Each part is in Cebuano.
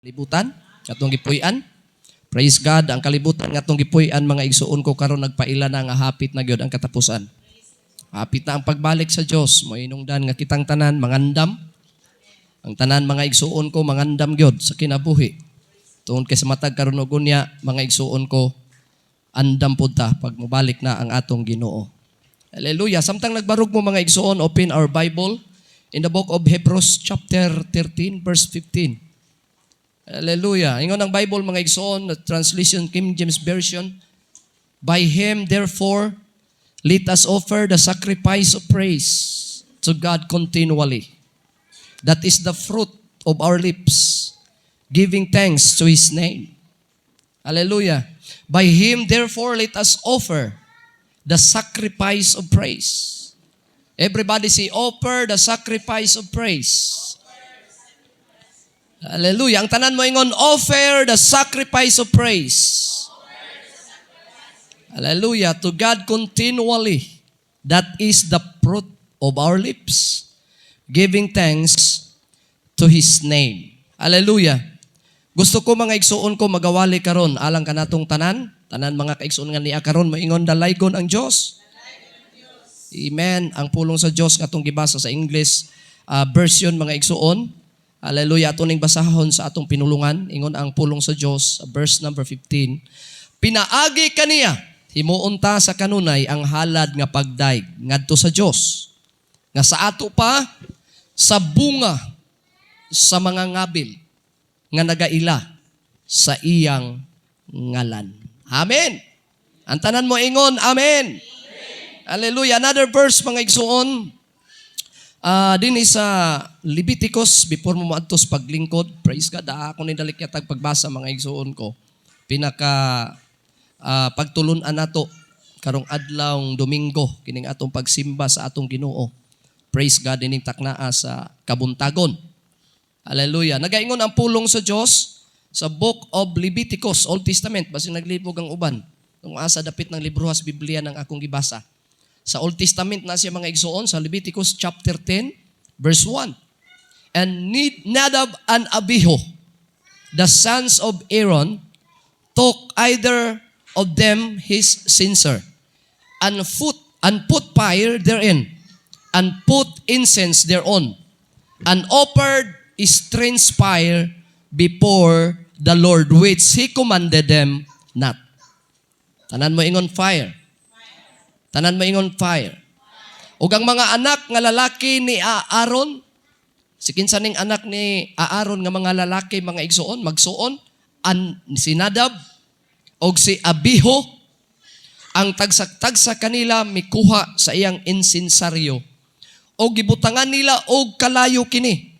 Kalibutan atong gipuy-an. Praise God, ang kalibutan nga atong gipuy-an, mga igsuon ko, karon nagpaila na nga hapit na gyud ang katapusan. Hapit na ang pagbalik sa Dios. Moinungdan nga kitang tanan mangandam. Ang tanan, mga igsuon ko, mangandam gyud sa kinabuhi. Tungod kay sa matag karon ug unya, mga igsuon ko, andam pud ta pag mobalik na ang atong Ginoo. Hallelujah. Samtang nagbarog mo, mga igsuon, open our Bible in the book of Hebrews chapter 13 verse 15. Hallelujah. Ingon ang Bible, mga igsoon, translation King James Version, "By him therefore let us offer the sacrifice of praise to God continually. That is the fruit of our lips, giving thanks to his name." Hallelujah. By him therefore let us offer the sacrifice of praise. Everybody say, "Offer the sacrifice of praise." Hallelujah. Ang tanan moingon, "Offer the sacrifice of praise." Hallelujah. To God continually. That is the fruit of our lips, giving thanks to His name. Hallelujah. Gusto ko, mga igsuon ko, magawali karon alang kanatong tanan, tanan mga kaigsuon nga nia karon, moingon, "Dalaygon ang Dios." Amen. Ang pulong sa Dios nga atong gibasa sa English version, mga igsuon. Hallelujah. Ato ning basahon sa atong pinulungan. Ingon ang pulong sa Dios, verse number 15. "Pinaagi kaniya, himuon ta sa kanunay ang halad nga pagdayeg ngadto sa Dios. Nga sa ato pa sa bunga sa mga ngabil nga nagaila sa iyang ngalan." Amen. Ang tanan moingon, "Amen." Hallelujah. Another verse, mga igsuon. Dinhi sa Leviticus, before mo moadto sa paglingkod, praise God, ako ni dalikyatag pagbasa, mga igsuon ko. Pinaka pagtulun-an nato karong adlawng Domingo kining atong pagsimba sa atong Ginoo. Praise God, ining taknaa sa kabuntagon. Hallelujah. Nagaingon ang pulong sa Dios sa book of Leviticus, Old Testament, basin naglibog ang uban. Kung asa dapit ng libro sa Biblia ng akong gibasa. Sa Old Testament na siya, mga igsoon, sa Leviticus chapter 10 verse 1. "And Nadab and Abihu, the sons of Aaron, took either of them his censer, and put fire therein, and put incense thereon, and offered strange fire before the Lord, which he commanded them not." Tanan moingon, "Fire." Tanan moingon, "Fire." "Ug ang mga anak nga lalaki ni Aaron," si kinsa ning anak ni Aaron nga mga lalaki, mga igsuon, magsuon, si Nadab og si Abihu, ang tagsak-tagsa kanila mikuha sa iyang insensaryo. O gibutangan nila og kalayo kini.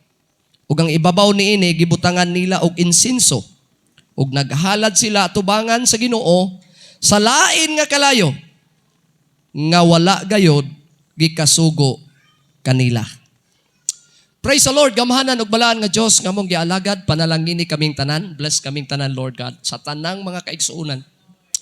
Ug ang ibabaw niini gibutangan nila og insenso. Ug naghalad sila tubangan sa Ginoo sa lain nga kalayo nga wala gayod gikasugo kanila." Praise the Lord, gamhanan ug balaan nga Dios nga among gialagad, panalangini kaming tanan, bless kaming tanan, Lord God, sa tanang mga kaigsuonan,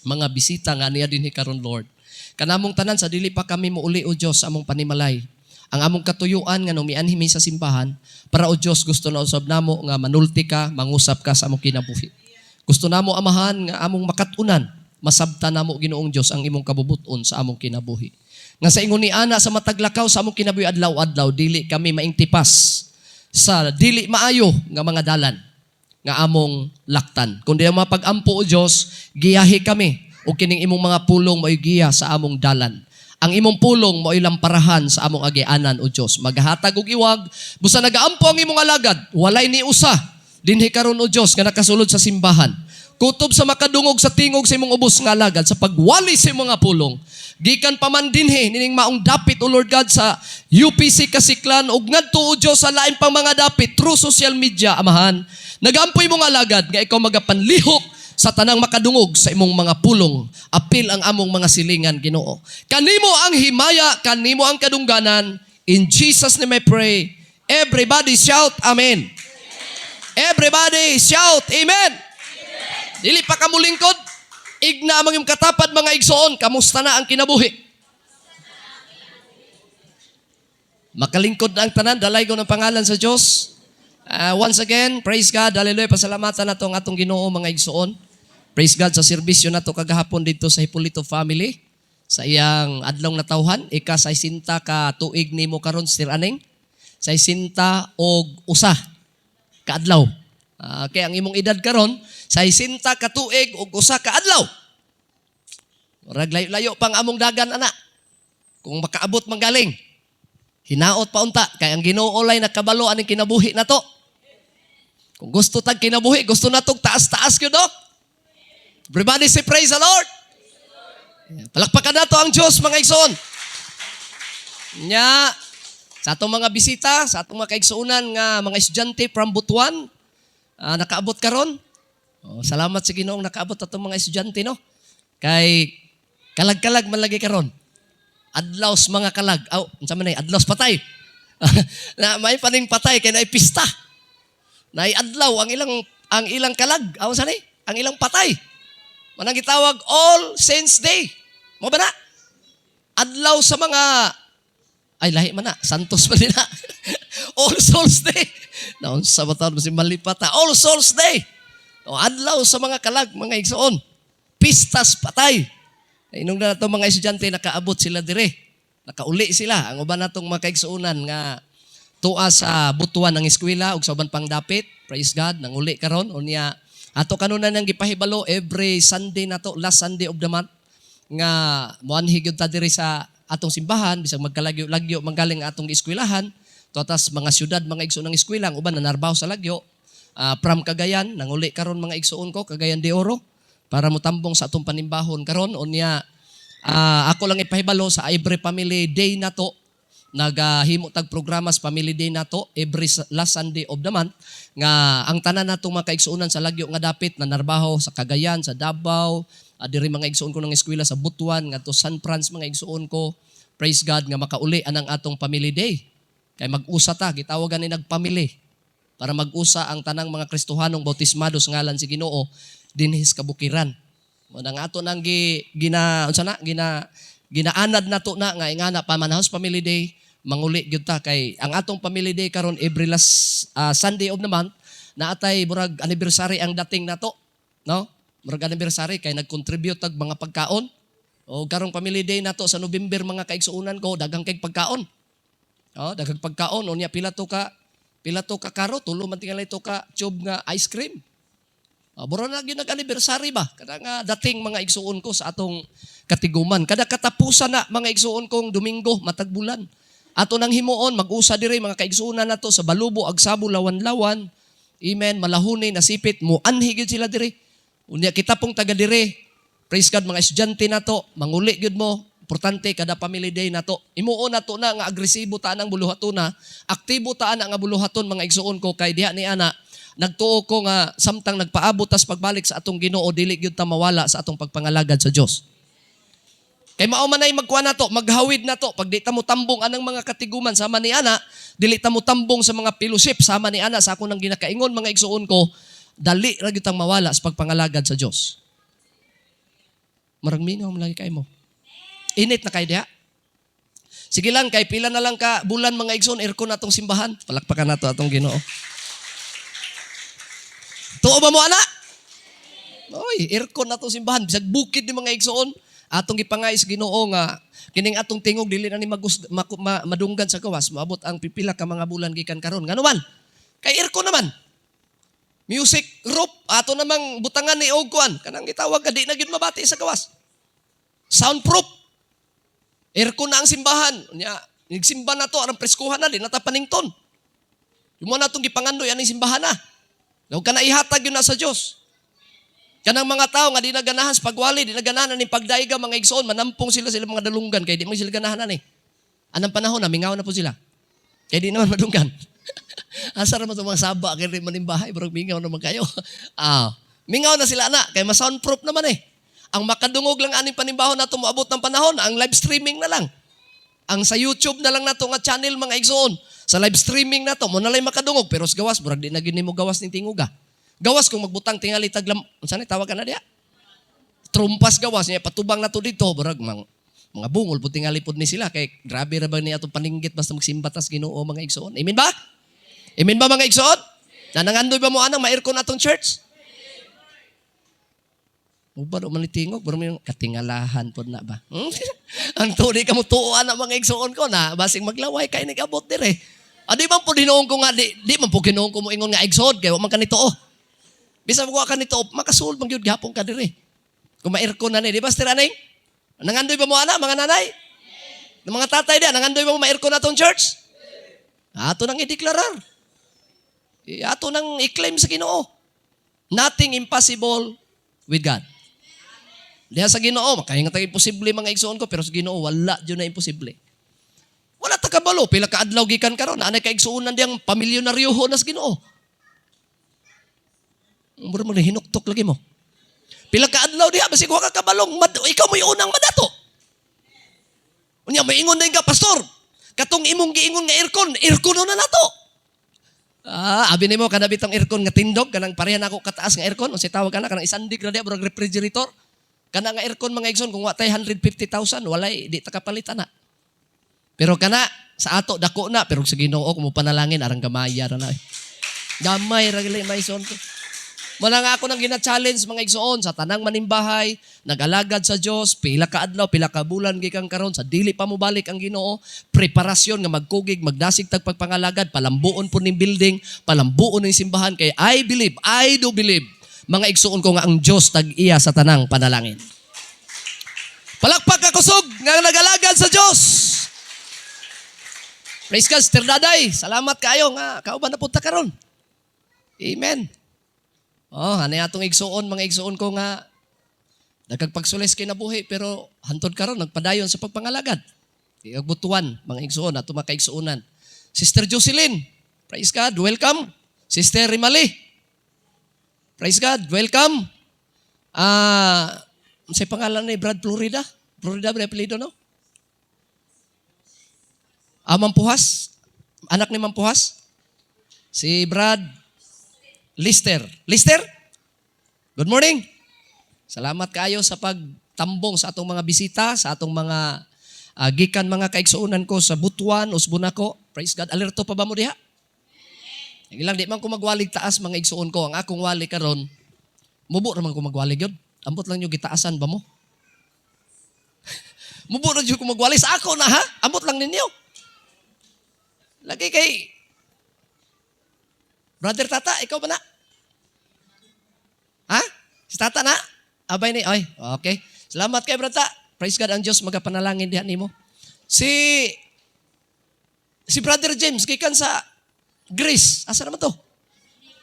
mga bisita nga niya dinhi karon, Lord. Kanamong tanan sa dili pa kami muuli, o Dios, sa among panimalay. Ang among katuyuan nga mianhi mi sa simbahan para, o Dios, gusto na usab namo nga manulti ka, mangusap ka sa among kinabuhi. Gusto namo, Amahan, nga among makatunan, masabta namo, Ginoong Dios, ang imong kabubuton sa among kinabuhi. Nga sa ingon ni ana sa matag lakaw sa among kinabuhi adlaw-adlaw, dili kami maingtipas sa dili maayo nga mga dalan nga among laktan. Kundi ang mga pag-ampo, o Dios, giyahi kami o kining imong mga pulong mao'y giya sa among dalan. Ang imong pulong mao'y lamparahan sa among agianan, o Dios. Maghatag og iwag, busa nagaampo ang imong alagad, walay ni usa dinhi karon, o Dios, nga nakasulod sa simbahan. Kutob sa makadungog sa tingog sa imong ubos nga alagad sa pagwali sa imong mga pulong. Gikan pa man dinhi nining maong dapit, O Lord God, sa UPC Kasiklan ug ngadto, o Dios, sa lain pang mga dapit through social media, Amahan. Nagampo imong alagad nga ikaw magapanlihok sa tanang makadungog sa imong mga pulong. Apil ang among mga silingan, Ginoo. Kanimo ang himaya, kanimo ang kadungganan. In Jesus' name I pray. Everybody shout amen. Everybody shout amen. Dili pa kamulingkod. Igna ang imong katapad, mga igsoon. Kamusta na ang kinabuhi? Makalingkod na ang tanan. Dalaygon ang pangalan sa Diyos. Once again, praise God, hallelujah. Pasalamatan nato ang atong Ginoo, mga igsoon. Praise God sa serbisyo nato kagahapon dito sa Hipolito family sa iyang adlong natawhan, ika 60 ka tuig nimo karon, Sir Aning. 61 ka adlaw. Kay ang imong edad karon, 60 ka tuig og 1 ka adlaw. Murag layo-layo pang among dagan ana. Kung makaabot man galing. Hinaot pa unta kay ang Ginoo lay nakabalo aning kinabuhi nato. Kung gusto tag kinabuhi, gusto natog taas-taas gyud, no? Everybody say, "Praise the Lord." Palakpakan nato ang Diyos, mga igsoon. Nya, sa atong mga bisita, sa atong mga kaigsuonan nga mga estudyante from Butuan, nakaabot karon. Oh, salamat sa Ginoong nakaabot atong mga estudyante, no. Kay kalag-kalag man lagi karon. Adlaw sa mga kalag. Aw, unsa man ay adlaw sa patay? Na may paning patay kay naay pista. Naay adlaw ang ilang kalag. Aw, sa ni? Ang ilang patay. Manang gitawag All Saints Day. Mo ba na? Adlaw sa mga, ay, lahi man na, Santos man nila. All Souls Day. Naunsa ba taon si malipat ha? All Souls Day. O, adlaw sa mga kalag, mga igsoon. Pistas patay. Inong na itong mga estudyante, nakaabot sila dire. Nakauli sila. Ang uban natong mga kaigsuonan nga tua sa Butuan ng eskwela ug sa uban pang dapit. Praise God, nanguli karon. Unya ato kanunan nang gipahibalo every Sunday nato, last Sunday of the month, nga moanhi gyud ta diri sa atong simbahan bisag magkalagyo-lagyo manggaling atong eskwelahan tuatas mga syudad, mga igsoon ng eskwela. Ang uban nanarbaho sa lagyo, from Cagayan nanguli karon, mga igsoon ko, Cagayan de Oro, para motambong sa atong panimbahon karon. Unya ako lang ipahibalo sa every family day nato, nagahimo tag programa sa family day nato every last Sunday of the month, nga ang tanan natong mga kaigsuonan sa lagyo nga dapit na narbaho sa Cagayan, sa Davao, diri mga igsuon ko ng eskwela sa Butuan, ngadto San Franz mga igsuon ko. Praise God nga makauli anang atong family day. Kay mag-usa ta, gitawagan ni nagpamily para mag-usa ang tanang mga Kristohanong bautismado sa ngalan si Ginoo dinhi sa kabukiran. Mo nang ato nang gi, gina unsa na gina ginaanad nato na nga ingana pa manahos family day, manguli gyud ta, kay ang atong family day karon every last Sunday of the month naatay murag anniversary ang dating nato, no? Murag anniversary kay nag-contribute tag mga pagkaon. O karong family day nato sa November, mga kaigsuonan ko, daghang kay pagkaon. Oh, daghang pagkaon. Unya pila to ka karo, tulo man tingali to ka tube nga ice cream. Buro na gyud nag-anniversary ba? Kada nga dating, mga igsuon ko, sa atong katiguman. Kada katapusan na, mga igsuon kong Domingo, matag bulan. Ato nang himuon, mag-usa diri mga kaigsuonan nato sa Balubo, Agsabo, Lawan-Lawan. Amen, Malahuni, Nasipit, muanhi gyud sila diri. Unya kita pong taga diri. Praise God, mga estudyante nato, manguli gyud mo. Importante kada family day nato. Imuon nato na nga agresibo ta ang buluhaton na, aktibo ta ana nga buluhaton, mga igsuon ko, kay diha ni ana nagtuo ko nga samtang nagpaabot tas pagbalik sa atong Ginoo, dili gyud ta mawala sa atong pagpangalagad sa Dios. Kay mao man ay magkuha nato, maghawid nato pag di ta mo tambong anang mga katiguman sama ni ana, dili ta mo tambong sa mga fellowship sama ni ana. Sa ako nang ginakaingon, mga igsuon ko, dali ra gyud tang mawala sa pagpangalagad sa Dios. Marang mingaw man lagi kay mo. Init na kay diha. Sige lang, kay pila na lang ka bulan, mga igsoon, aircon atong simbahan. Palakpakan nato atong Ginoo. Tuo ba mo ana? Oy, aircon na atong simbahan. Bisag bukid ni, mga igsoon. Atong gipangay sa Ginoo nga kining atong tingog dili na ni madunggan sa gawas. Moabot ang pipila ka mga bulan gikan karon. Ngano man? Kay aircon naman. Music roof ato namang butangan ni og kuan, kanang gitawag ka di na gyud mabati sa gawas. Soundproof. Aircon na ang simbahan. Nya, nagsimba na to aron preskuhan na, di na ta panington. Yung mo natong gipangandoy aning simbahan na. Huwag ka na ihatag yun na sa Diyos. Kanang mga tao nga di na ganahan sa pagwali, di na ganahan ni pagdaiga, mga igsoon, manampong sila sila mga dalunggan kay di mo sila ganahan ani. Anang panahon na mingaw na po sila. Kay di naman madunggan. Asa ra man itong mga saba kay di manimbahay, pero mingaw naman kayo. Mingaw na sila na kay ma-soundproof naman eh. Ang makadungog lang aning panimbahon nato moabot ng panahon, ang live streaming na lang. Ang sa YouTube na lang nato nga channel, mga igsoon. Sa live streaming nato mo na lang makadungog, pero sa gawas murag di na gyud nimo gawas ning tinguga. Gawas kung magbutang tingali taglam, unsa ni tawag ka na diya? Trumpas gawas niya patubang nato dito, murag mga bungol pud tingali pud ni sila, kay grabe ra ba ni atong paninggit basta magsimba tas Ginoo, mga igsoon. Amen ba? Amen ba, mga igsoon? Na nangandoy ba mo anang ma-aircon atong church? Uban o manitingog, pero may katingalahan po na ba? Ang tuloy ka mo tuo na mga igsuon ko na, basing maglaway kay nag-abot dire. Ah, di man po hinuon ko nga, di man po hinuon ko mo ingon nga igsood, kay wa man kanito oh. Bisan mo ka kanito, makasulod man gyud gihapon ka dire. Kung ma-aircon na ni, di ba, Sister Anay? Nangandoy ba mo ana, mga nanay? Ng mga tatay diyan, nangandoy ba mo ma-aircon na atong church? Ato nang ideklarar. Ato nang i-claim sa Ginoo. Nothing impossible with God. Diha sa Ginoo, makahinga tayo imposible, mga igsoon ko, pero sa Ginoo wala jud na imposible. Wala ta kabalo, pila ka adlaw gikan karon, anay ka igsuonan diyang pamilyonaryo na sa Ginoo. Mura mo hinuktok lagi mo. Pila ka adlaw diha basig wa ka kabalong mad, ikaw mo'y unang madato. Unya maingon na ka, "Pastor, katong imong giingon nga aircon, aircon na nato." Ah, abi nimo kada bitong aircon nga tindog kanang pareha nako kataas nga aircon, unsay tawag kana, kanang isandig ra diha murag refrigerator. Kana nga aircon, mga igsoon, kung wa tay 150,000, walay di ta kapalit ana. Pero kana sa ato dako na, pero sa Ginoo kung mo panalangin arang gamaya ra na. Eh. Gamay ra gali mga igsoon ko. Muna nga ako nang gina-challenge, mga igsoon, sa tanang manimbahay, nag-alagad sa Dios, pila ka adlaw, pila ka bulan gikan karon sa dili pa mobalik ang Ginoo, preparasyon nga magkugig, magdasig tag pagpangalagad, palambuon po ning building, palambuon ning simbahan kay I believe, I do believe, mga igsoon ko, nga ang Dios tag-iya sa tanang panalangin. Palakpak ka kusog nga nag-alagad sa Dios. Praise God, Sister Daday. Salamat kayo nga kauban na punta karon. Amen. Oh, ani atong igsuon, mga igsuon ko, nga nagkagpagsulis kinabuhi pero hantod karon nagpadayon sa pagpangalagad. Butuan, mga igsuon ato makaigsuonan. Sister Jocelyn, praise God, welcome. Sister Rimali, praise God, welcome. Ah, unsay pangalan ni Brad Florida? Florida ba apelyido, no? Ah, Mampuhas? Anak ni Mampuhas? Si Brad Lister. Lister? Good morning. Salamat kayo sa pagtambong sa atong mga bisita, sa atong mga gikan mga kaigsuonan ko sa Butuan, Usbunako. Praise God. Alerto pa ba mo diha? Ilang di man ko magwalig taas, mga igsuon ko. Ang akong wali karon, mubo ra man ko magwali gyud. Ambot lang nyo gitaasan ba mo? Mubo ra jud ko magwali sa ako na ha. Ambot lang ninyo. Lagi kay Brother Tata, ikaw ba na? Ha? Si Tata na? Abay ni, oy, okay. Salamat kay Brata. Praise God, ang Diyos magapanalangin diha nimo. Si Brother James gikan sa Greece. Asa naman to?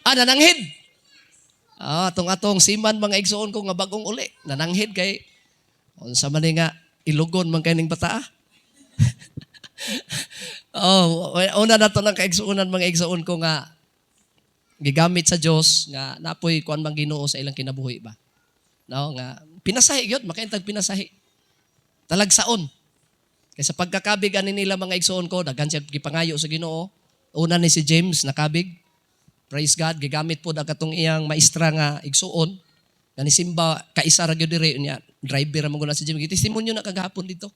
Ah, nananghid. Ah, atong atong seaman, mga igsoon ko, nga bagong uli. Nananghid kay unsa man ni nga ilugon man kay ning bata. Ah. Oh, una na to ng kaigsuonan, mga igsoon ko, nga gigamit sa Dios nga napoy kuan man Ginoo sa ilang kinabuhi ba. No, nga pinasahi gyud, makaintag pinasahi. Talagsaon. Kay sa pagkakabig ani nila, mga igsoon ko, daghan siya gipangayo sa Ginoo. Una ni si James nakabig. Praise God, gigamit po ang katong iyang maestra nga igsuon. Nga ni simba kaisa ra gyud diri niya, driver ra man gud na si James. Gitestimonyo na kagahapon dito.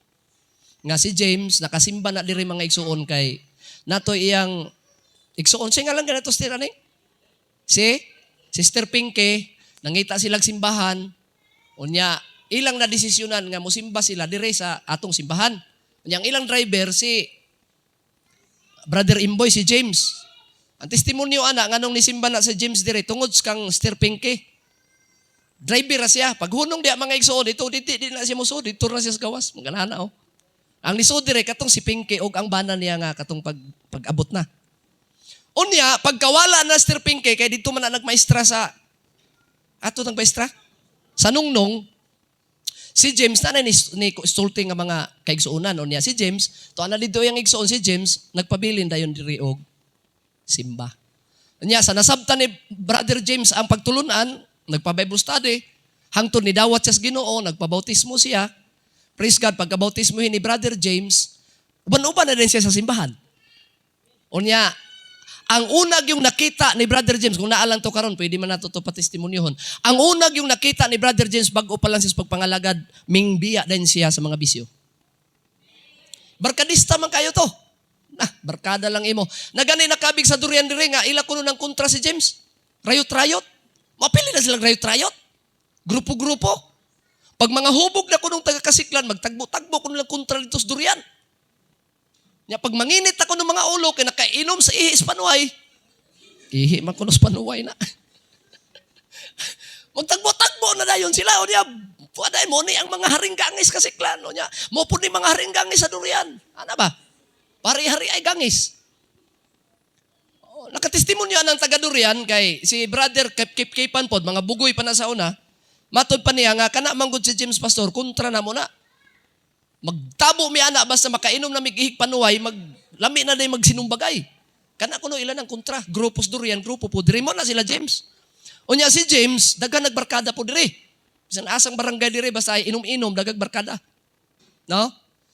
Nga si James nakasimba na diri, mga igsuon, kay nato iyang igsuon siya nga lang ganito sister ani. Si Sister Pinky, nangita silang simbahan, unya ilang na desisyonan nga mosimba sila dire sa atong simbahan. Unya ang ilang driver si Brother Imboy, si James. Ang testimonyo ana nganong nisimba na si James dire tungod sa kang Sister Pinky. Driver ra siya. Paghunong diya, mga igsoon, dito di na siya mosud, dito na siya sa gawas. Magana oh. Ang nisud dire katong si Pinky og ang bana niya nga katong pag-abot na. Unya, pagkawala na Sister Pinky, kay dito man na nagmaestra sa, ato nagmaestra? Sa Nungnong, si James, na ni sulti nga mga kaigsuonan. Unya, si James, to ana dito yung igsuon si James, nagpabilin dayon diri og simba. Unya, sa nasabtan ni Brother James ang pagtulunan, nagpa-Bible study, hangtod ni dawat siya sa Ginoo, nagpabautismo siya. Praise God, pagkabautismo ni Brother James, uban-uban na din siya sa simbahan. Unya, ang unag yung nakita ni Brother James, kung naalang to karon, pwede man nato to patestimonyohon. Ang unag yung nakita ni Brother James bago pa lang siya sa pagpangalagad, mingbiya din siya sa mga bisyo. Barkadista man kayo to. Nah, barkada lang imo. Nagani nakabig sa durian diri nga ila kuno ng kontra si James. Rayot-rayot. Mapili na silang rayot-rayot. Grupo-grupo. Pag mga hubog na kunong taga-Kasiklan, magtagbo-tagbo kuno lang kontra dito sa durian. Nya pag manginit ako ng mga ulo kay nakainom sa ihi sa panuay. Ihi man kuno sa panuay na. Magtagbo-tagbo na dayon sila. O niya, waday mo ni ang mga haring gangis Kasiklan. O niya, mo po ni mga haring gangis sa durian. Ano ba? Pari-hari ay gangis. Oh, nakatestimonyo ang taga durian kay si brother Kip Kip Kipan pod, mga bugoy pa na sa una. Matod pa niya nga kana manggod si James, Pastor, kontra na mo na. Magtabo mi ana basta makainom na mig panuay, maglami na day magsinumbagay. Kana kuno ilan ang kontra, grupos durian, grupo po diri mo na sila James. Unya si James, daghan nagbarkada po diri. Bisan asang barangay diri basta ay inom-inom, dagag barkada. No?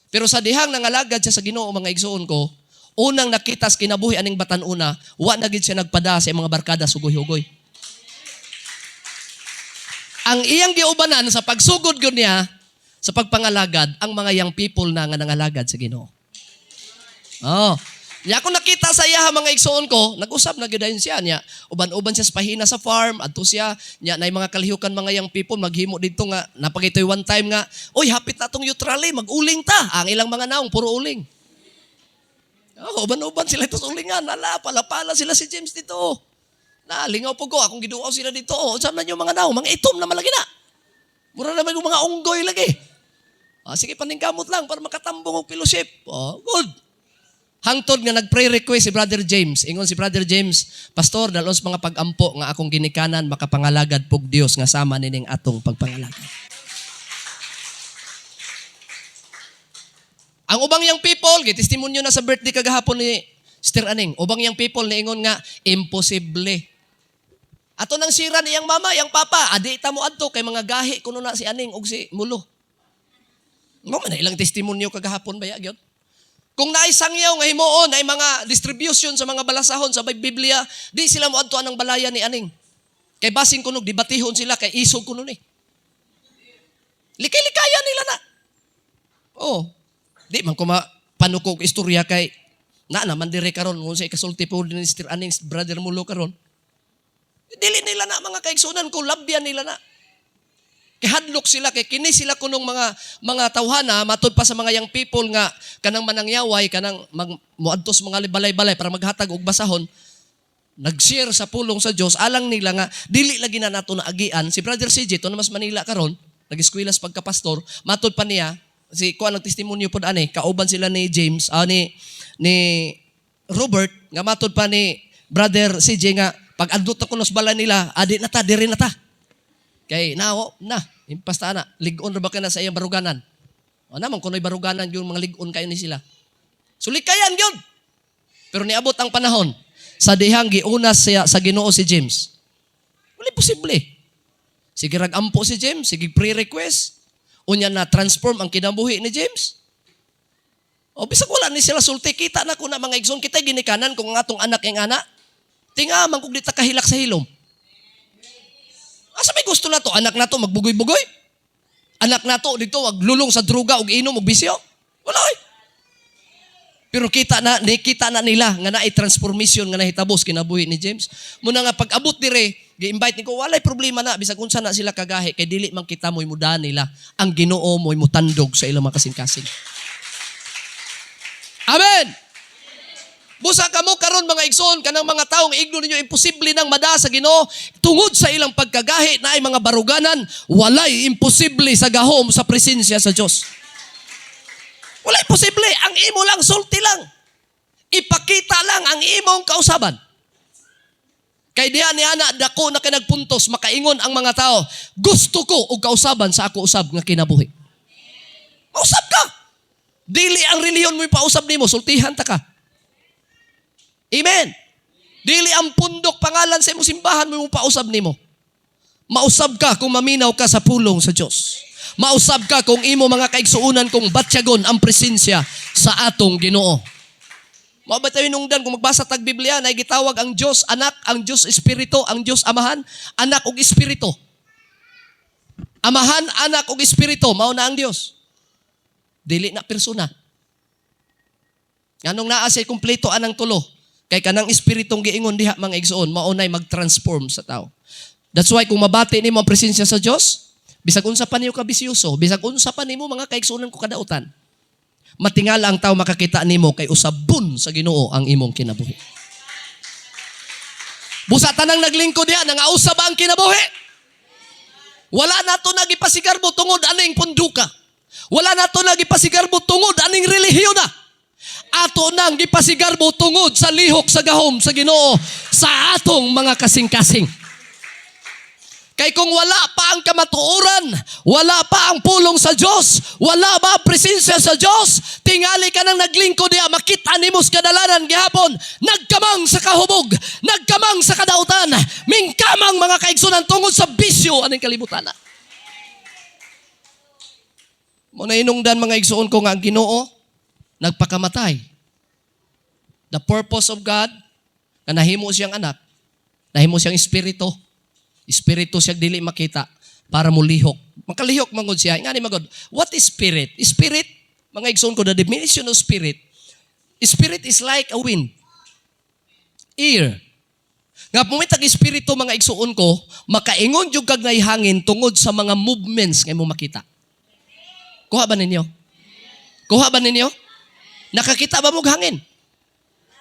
Pero sa dihang nangalagad siya sa Ginoo, mga igsuon ko, unang nakita sa kinabuhi aning batan-una, wa na gid siya nagpada sa mga barkada sugoy-hugoy. Ang iyang giubanan sa pagsugod gyud niya sa pagpangalagad ang mga young people na nga nangalagad sa Ginoo. Oh. Nya ako nakita sa iya, mga igsuon ko, nag-usap na gyud siya niya. Uban-uban siya sa pahina sa farm, adto siya, nya nay mga kalihukan mga young people maghimo didto nga napakitoy one time nga, "Oy, hapit na tong youth rally, mag-uling ta." Ang ilang mga naong puro uling. Oh, uban-uban sila ito sa ulingan. Ala, pala-pala sila si James dito. Na, lingaw po ko, akong giduaw sila dito. Oh, unsa man yung mga naong, mga itom na malagi na. Mura naman yung mga unggoy lagi. Ah, sige, paningkamot lang para makatambong og fellowship. Oh, good. Hangtod nga nag-pray request si Brother James. Ingon si Brother James, "Pastor, dalon sa mga pag-ampo nga akong ginikanan makapangalagad pug Dios nga sama nining atong pagpangalagad." Ang ubang young people, gitestimonyo na sa birthday kagahapon ni Sister Aning, ubang young people niingon nga imposible. Ato nang sira niyang mama, yang papa, adi ta mo adto kay mga gahi kuno na si Aning ug si Mulo. Mo man na ilang testimonyo kagahapon ba ya gyud? Kung naay sangyaw nga himuon ay mga distribution sa mga balasahon sa Biblia, di sila mo adto anang balaya ni Aning. Kay basin kuno debatihon sila kay isog kuno ni. Likay-likayan nila na. Oh, di man ko mapanukog istorya kay na naman dire karon kung sa ikasulti po ni Sister Aning, Brother Mulo karon. Dili nila na, mga kaigsunan ko, labyan nila na. Kay hadlok sila kay kini sila kunong mga tawhana matud pa sa mga young people nga kanang manangyaway kanang mag, moadto sa mga balay-balay para maghatag og basahon, nag-share sa pulong sa Dios alang nila nga dili lagi na nato naagian si Brother CJ to na mas Manila karon, nag-eskwela sa pagkapastor. Matud pa niya si kuan, nagtestimonyo pod ani kauban sila ni James, ni Robert, nga matud pa ni Brother CJ nga pag adto ta kuno sa balay nila, adi na ta diri na ta. Kay nao na, impasta na, lig-on ra ba ka na sa iyang baruganan? O naman kuno'y baruganan yung mga lig-on kayo ni sila. So likayan gyud. Pero niabot ang panahon sa dihang giuna siya sa Ginoo si James. Wala posible. Sige rag ampo si James, sige pre-request. Unya na transform ang kinabuhi ni James. O bisag wala ni sila sulti, kita na ko na, mga igsoon, kita ginikanan kung ang atong anak yung anak. Tinga man kung di ta kahilak sa hilom. Asa may gusto na to? Anak na to magbugoy-bugoy? Anak na to dito maglulong sa droga ug inom ug bisyo? Wala oy. Pero kita na nikita na nila nga naay transformation nga nahitabo sa kinabuhi ni James. Muna nga pag-abot dire, gi-invite niko, walay problema na bisag unsa na sila kagahi kay dili man kita mo'y muda nila. Ang Ginoo mo'y mutandog sa ilang mga kasing-kasing. Amen. Busa kamo karon, mga igsoon, kanang mga taong igno ninyo imposible nang mada sa Ginoo tungod sa ilang pagkagahi na ay mga baruganan, walay imposible sa gahom sa presensya sa Dios. Walay imposible, ang imo lang sulti lang. Ipakita lang ang imong kausaban. Kay diha ni ana dako na kay nagpuntos makaingon ang mga tao, "Gusto ko og kausaban sa ako usab nga kinabuhi." Mausab ka. Dili ang relihiyon mo ipausab nimo, sultihan ta ka. Amen. Dili ang pundok pangalan sa imong simbahan mo pausab nimo. Mausab ka kung maminaw ka sa pulong sa Dios. Mausab ka kung imo mga kaigsuonan kung batyagon ang presensya sa atong Ginoo. Mao ba tayo nungdan kung magbasa tag Biblia na gitawag ang Dios Anak, ang Dios Espiritu, ang Dios Amahan, Anak ug Espiritu. Amahan, Anak ug Espiritu, mao na ang Dios. Dili na persona. Nganong naa siya kumpleto anang tulo? Kay kanang espiritong giingon diha, mga igsoon, maunay mag-transform sa tao. That's why kung mabati nimo ang presensya sa Dios, bisag unsa pa niyo ka bisyoso, bisag unsa pa nimo, mga kaigsuonan ko, kadautan, matingala ang tao makakita nimo kay usabon sa Ginoo ang imong kinabuhi. Busa tanang naglingkod diha, nangausab ang kinabuhi. Wala nato nagipasigarbo tungod aning punduka. Wala nato nagipasigarbo tungod aning relihiyon na. Ato nang gipasigarbo tungod sa lihok sa gahom sa Ginoo sa atong mga kasing-kasing. Kay kung wala pa ang kamatuoran, wala pa ang pulong sa Diyos, wala ba ang presensya sa Diyos, tingali ka nang naglingkod diya, makita nimo sa kadalanan gihapon, nagkamang sa kahubog, nagkamang sa kadautan, mingkamang, mga kaigsunan, tungod sa bisyo aning kalibutan na. Mao na hinungdan, mga igsuon ko, nga ang Ginoo nagpakamatay. The purpose of God, nga nahimo siyang anak, nahimo siyang espiritu, espiritu siya dili makita para mulihok. Makalihok mangod siya. Ngani magod, what is spirit? Spirit, mga igsoon ko, the definition of spirit, spirit is like a wind. Air. Nga pumitag espiritu, mga igsuon ko, makaingon jud kag nay hangin tungod sa mga movements nga imo makita. Kuha ba ninyo? Kuha ba ninyo? Nakakita ba mo hangin?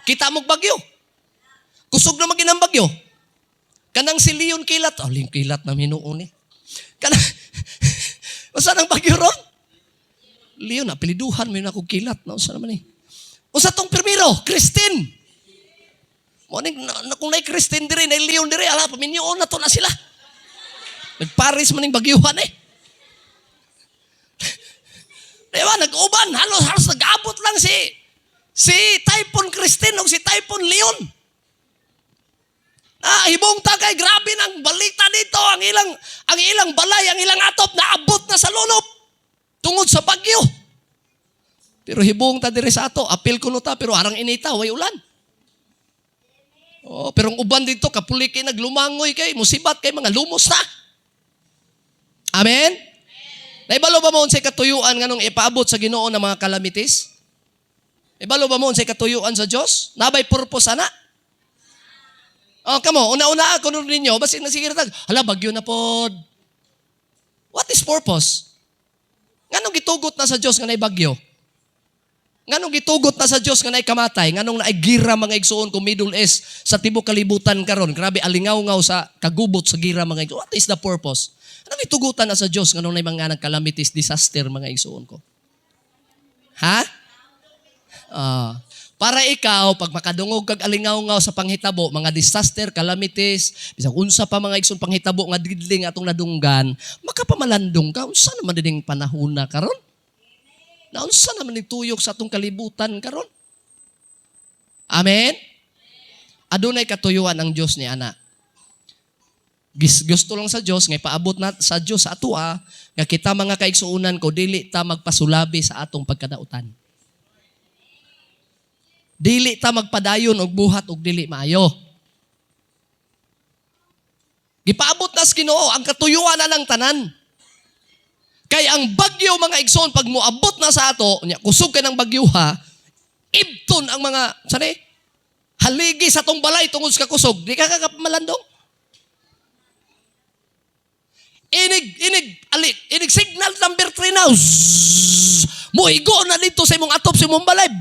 Kita mo bagyo? Kusog na maginang bagyo. Kanang si Leon Kilat, oh, Leon Kilat na hinuon ni. Kanang, usa nang bagyo ron? Leon, apeliduhan mo yun ako Kilat. Na, usa naman eh. Usa tong primero, Christine. Mo ning na, kung naay Christine diri, naay Leon diri, ala paminyoon na to na sila. Nagparis man ning bagyuhan eh. Di ba? Nag-uban, halos halos nag-abot lang si si Typhoon Christine o si Typhoon Leon. Ah, hibong ta kay grabe nang balita dito, ang ilang balay, ang ilang atop naabot na sa lunop tungod sa bagyo. Pero hibong ta diri sa ato, apil kuno ta pero arang inita, way ulan. Oh, pero ang uban dito kapuli kay naglumangoy kay musibat kay mga lumos na. Amen. Naibalo ba mo unsay katuyuan nganong ipaabot sa Ginoo ng mga calamities? Ibalo ba mo unsay katuyuan sa Dios? Nabay purpose ana? Oh, kamo, una-una ako nun ninyo, basin na sige tag, hala, bagyo na pod. What is purpose? Nganong gitugot na sa Dios nga naay bagyo? Nganong gitugot na sa Dios nga naay kamatay? Nganong naay gira, mga igsuon ko, Middle East sa tibok kalibutan karon? Grabe alingaw-ngaw sa kagubot sa gira, mga igsuon. What is the purpose? Anong gitugutan na sa Dios nganong naay mga calamities, disaster, mga igsuon ko? Ha? Ah, para ikaw, pag makadungog kag alingaw-ngaw sa panghitabo, mga disaster, calamities, bisag unsa pa, mga igsoon, panghitabo nga didling atong nadunggan, makapamalandong ka, unsa naman dining panahon na karon? Naunsa naman ning tuyok sa atong kalibutan karon? Amen? Adunay katuyuan ang Dios ni ana. Gusto lang sa Dios nga ipaabot na sa Dios sa atoa nga kita, mga kaigsuonan ko, dili ta magpasulabi sa atong pagkadautan. Dili ta magpadayon og buhat og dili maayo. Gipaabot na sa Ginoo ang katuyuan na ng tanan. Kay ang bagyo, mga igsoon, pag moabot na sa ato, nya kusog kay ng bagyo ha, ibton ang mga sani haligi sa tong balay tungod sa kakusog, di ka kakamalandong. Inig inig ali inig signal number 3 now. Zzz, moigo na dito sa imong atop, sa imong balay.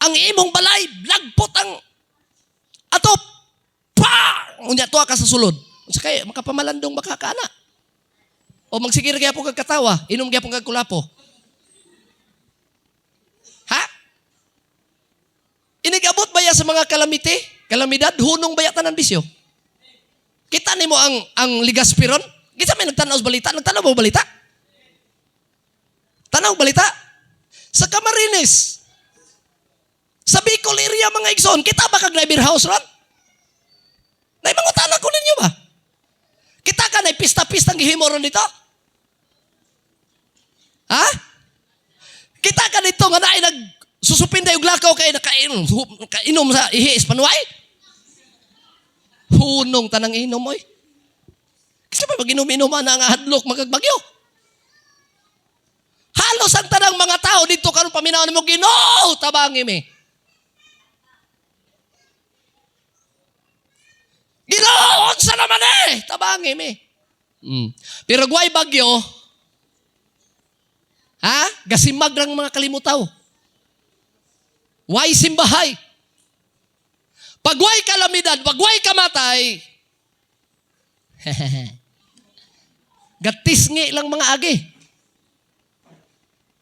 Ang imong balay, lagpot ang atop. Pa! Unya tuwa ka sa sulod. Unsa kay makapamalandong makakaana? O magsigir gyapon kag katawa, inom gyapon kag kulapo. Ha? Inigabot ba ya sa mga calamity? Kalamidad, hunong ba ya tanan bisyo? Kita nimo ang Legazpi ron? Kita may nagtanaw sa balita? Nagtanaw ba balita? Tanaw balita? Sa Camarines. Sa Bicol area, mga igsoon, kita ba kag naay beerhouse ron? Nay mangutana ko ninyo ba? Kita ka na pista-pista gihimo ron dito? Ha? Kita ka dito nga naay nag susupinday og lakaw kay nakainom, nakainom sa ihi is panuay? Hunong tanang inom oy. Kasi pa mag-inom-inom na nga hadlok magagbagyo. Halos Halos ang tanang mga tao dito karon paminaw nimo, "Ginoo, tabangi mi. Ginoo, unsa naman eh, tabangi mi." Pero guway bagyo, ha? Gasimag lang mga kalimutaw. Way simbahay. Pag way kalamidad, pag way kamatay, gatisngi lang mga agi.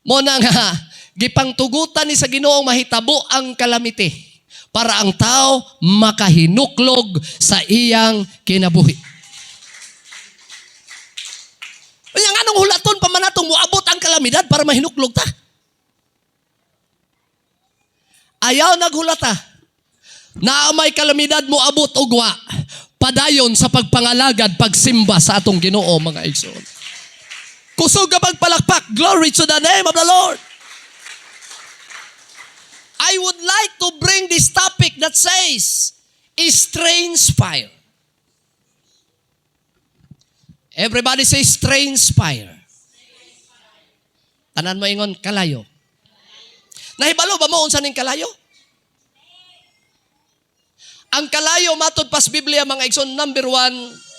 Mo na nga, gipangtugutan ni sa Ginoong mahitabo ang calamity para ang tao makahinuklog sa iyang kinabuhi. Kaya anong hulaton pa man natong moabot ang kalamidad para mahinuklog ta? Ayaw naghulata. Na may kalamidad mo abot og wa, padayon sa pagpangalagad, pagsimba sa atong Ginoo, mga igsoon. Kusog ka pagpalakpak. Glory to the name of the Lord. I would like to bring this topic that says, strange fire. Everybody say strange fire. Tanan mo ingon, kalayo. Nahibalo ba mo unsa ning kalayo? Ang kalayo matod pas Biblia, mga igsoon, number 1,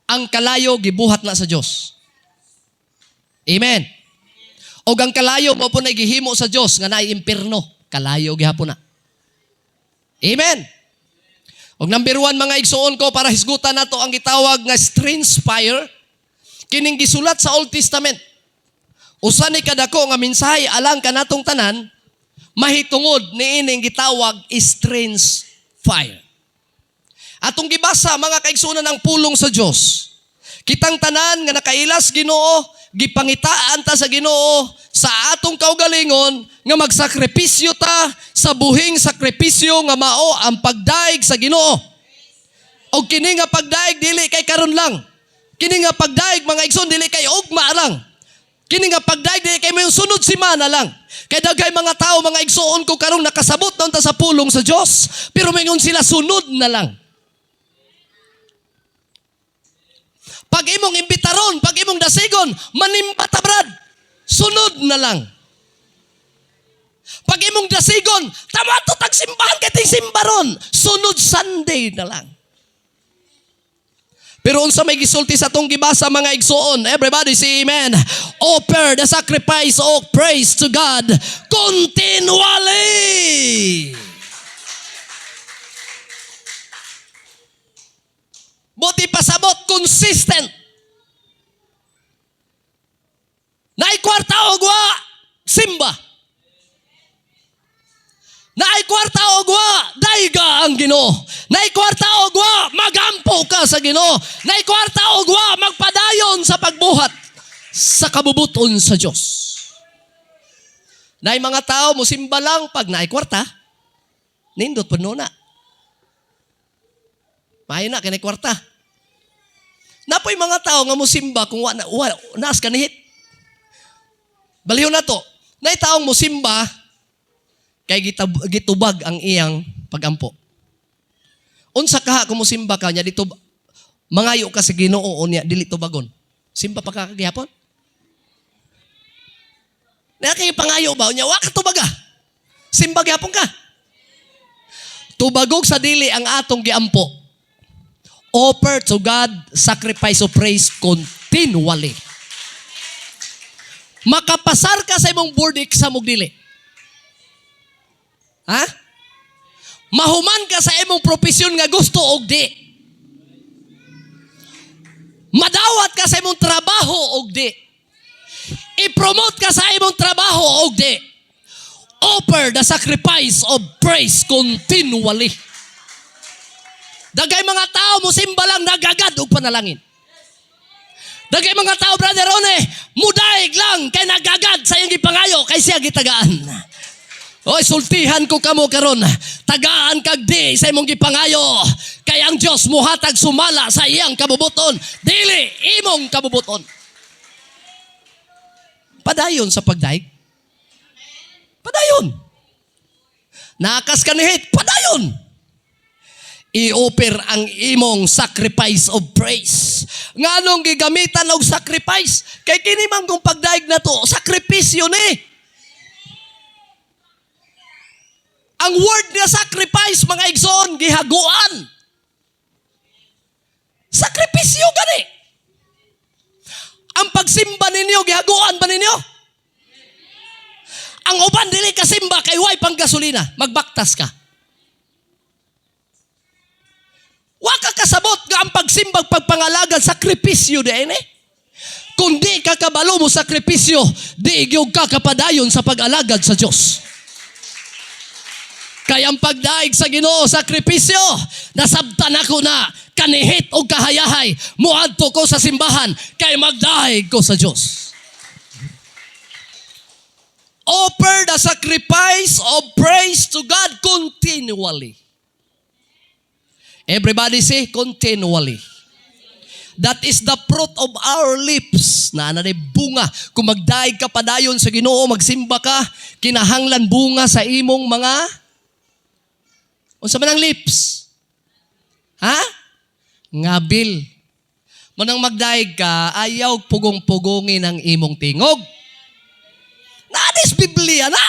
ang kalayo gibuhat na sa Dios. Amen. Og ang kalayo mo po na gihimo sa Dios nga naay impierno, kalayo gihapon na. Amen. Og number 1, mga igsoon ko, para hisgutan nato ang gitawag nga strange fire, kining gisulat sa Old Testament. Usa ni kadako nga mensahe alang kanatong tanan mahitungod niining gitawag strange fire. Atong gibasa, mga kaigsuonan, ang pulong sa Dios. Kitang tanan nga nakailas Ginoo, gipangitaan ta sa Ginoo sa atong kaugalingon nga magsakripisyo ta sa buhing sakripisyo nga mao ang pagdaig sa Ginoo. Og kini nga pagdaig dili kay karon lang. Kini nga pagdaig, mga igsoon, dili kay ugma lang. Kini nga pagdaig dili kay may sunod semana lang. Kay daghay mga tao, mga igsoon ko, karong nakasabot na unta sa pulong sa Dios, pero mingon sila sunod na lang. Pag imong imbitaron, pag imong dasigon, manimba ta, brad. Sunod na lang. Pag imong dasigon, tama to tagsimbahan kay ting simbaron. Sunod Sunday na lang. Pero unsa may gisulti sa atong gibasa, mga igsoon? Everybody say amen. Offer the sacrifice of praise to God continually. Buti pasabot, consistent. Naay kwarta og wa, simba. Naay kwarta og wa, dayga ang Ginoo. Naay kwarta og wa, magampo ka sa Ginoo. Naay kwarta og wa, magpadayon sa pagbuhat sa kabubuton sa Dios. Naay mga tao mosimba lang pag naay kwarta. Nindot pud na. Maayo na kay kwarta. Napoy mga tao nga mosimba kung wa na, wa, naas kanihit. Baliw na to. Naay taong mosimba kay gitubag ang iyang pagampo. Unsa ka kung mosimba ka nya dito mangayo ka sa Ginoo unya dili tubagon. Simba pa ka kagihapon? Na kay pangayo ba unya wa ka tubaga? Simba gihapon ka. Tubagog sa dili ang atong giampo. Offer to God sacrifice of praise continually. Makapasar ka sa imong board exam og dili. Ha? Mahuman ka sa imong profesyon nga gusto og di. Madawat ka sa imong trabaho og di. I-promote ka sa imong trabaho og di. Offer the sacrifice of praise continually. Dagay mga tao mosimba lang nagagad og panalangin. Dagay mga tao, Brother Rone, mudaig lang kay nagagad sa iyang gipangayo kay siya gitagaan. Oy, sultihan ko kamo karon. Tagaan kag di sa imong gipangayo. Kay ang Dios muhatag sumala sa iyang kabubuton, dili imong kabubuton. Padayon sa pagdaig. Padayon. Nakas ka ni hate, padayon. I-offer ang imong sacrifice of praise. Nganong gigamitan og sacrifice? Kay kini man kung pagdaig na to, sakripisyo ni. Ang word nga sacrifice, mga igsoon, gihaguan. Sakripisyo gani. Ang pagsimba ninyo, gihaguan ba ninyo? Ang uban dili ka simba kay way pang gasolina, magbaktas ka. Wa ka kasabot nga ang pagsimbag pagpangalagad sakripisyo di eh. Kung di ka kabalo mo sakripisyo, di gyud ka kapadayon sa pag-alagad sa Dios. Kaya ang pagdaig sa Ginoo sakripisyo, nasabtan ako na kanihit og kahayahay, muadto ko sa simbahan kay magdaig ko sa Dios. Offer the sacrifice of praise to God continually. Everybody say, "Continually." That is the fruit of our lips. Na na bunga. Kung magdaig ka padayon sa Ginoo, magsimba ka, kinahanglan bunga sa imong mga, unsa man ang lips? Ha? Ngabil. Manang magdaig ka, ayaw pugong-pugongin ang imong tingog. Naadis Biblia na.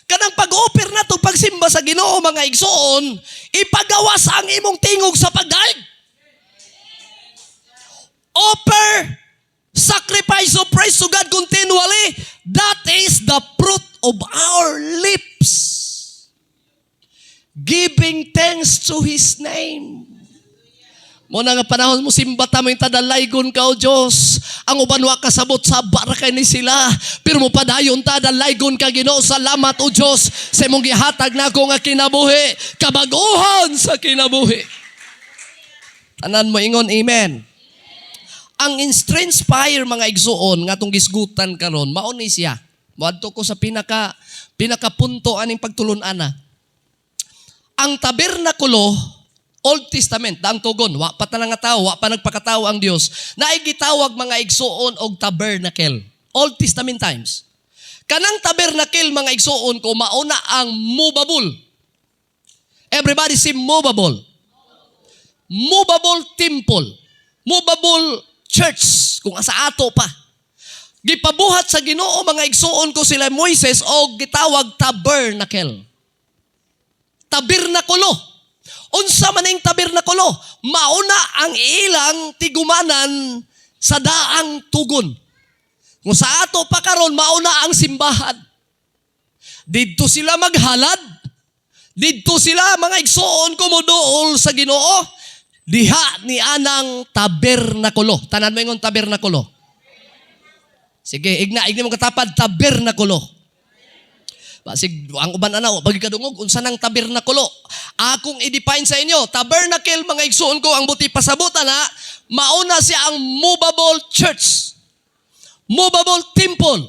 Kanang pag-offer na to pagsimba sa Ginoo, mga igsoon, ipagawas ang imong tingog sa pagdaig. Offer sacrifice of praise to God continually. That is the fruit of our lips. Giving thanks to His name. Mo na nga panahon mo simba ta mo yung tadalaygon ka o Diyos. Ang uban wa kasabot sa bara kay ni sila. Pero mo padayon ta dalaygon ka, Ginoo. Salamat o Diyos sa imong gihatag nako nga kinabuhi. Kabaguhan sa kinabuhi. Tanan mo ingon amen. Ang strange fire, mga igsuon, nga atong gisgutan karon, mao ni siya. Moadto ko sa pinaka pinakapunto aning pagtulun-an na. Ang tabernakulo, Old Testament, daang tugon, wa pa tanan nga tao, wa pa nagpakatao ang Dios. Naay gitawag, mga igsuon, og tabernacle. Old Testament times. Kanang tabernacle, mga igsuon ko, mauna ang movable. Everybody say, "Movable." Movable temple. Movable church kung asa ato pa. Gipabuhat sa Ginoo, mga igsuon ko, sila Moises og gitawag tabernacle. Tabernakulo. Unsa man ning tabernakulo? Mauna ang ilang tigumanan sa daang tugon. Kung sa ato pa karon, mauna ang simbahan. Didto sila maghalad. Didto sila, mga igsuon ko, moduol sa Ginoo. Diha ni anang tabernakulo. Tanan mo ingon tabernakulo. Sige, igna, igna mo katapad tabernakulo. Basig ang uban ana bagi kadungog unsa nang tabernakulo. Akong i-define sa inyo, tabernacle, mga igsuon ko, ang buti pasabutan na mauna siya ang movable church. Movable temple.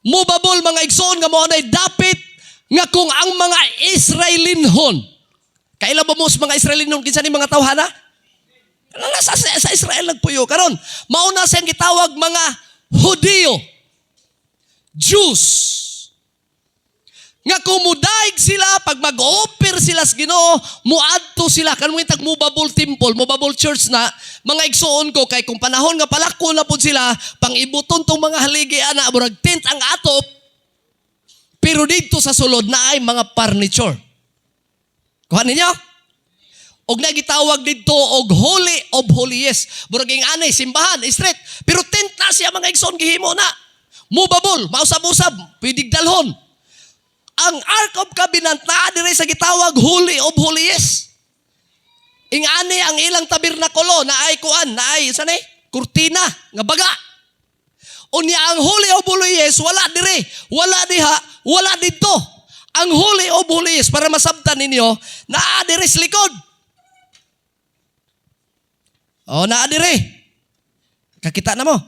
Movable, mga igsuon, nga mao nay dapit nga kung ang mga Israelinhon. Kaila ba mo sa mga Israelinhon, kinsa ni mga tawhana? Kanang sa Israel nagpuyo karon. Mauna siyang gitawag mga Hudiyo. Jews. Nga kung mudaig sila, pag mag-offer sila sa Ginoo, muadto sila. Kan mo tag movable temple, movable church na, mga igsuon ko, kay kung panahon nga palako na pud sila, pangibuton tong mga haligi ana, murag tent ang atop, pero dito sa sulod na ay mga furniture. Kuha ninyo? Og nagitawag dito og Holy of Holies. Murag ing anay simbahan, street. Pero tent na siya, mga igsoon, gihimo na. Movable, mausab-usab, pwede dalhon. Ang Ark of Covenant naa diri sa gitawag Holy of Holies. Ing ani ang ilang tabernakulo na ay kuan, na ay sa ni kurtina nga baga. Unya ang Holy of Holies wala diri, wala diha, wala didto. Ang Holy of Holies, para masabtan ninyo, naa diri sa likod. Oh, naa diri. Kakita na mo.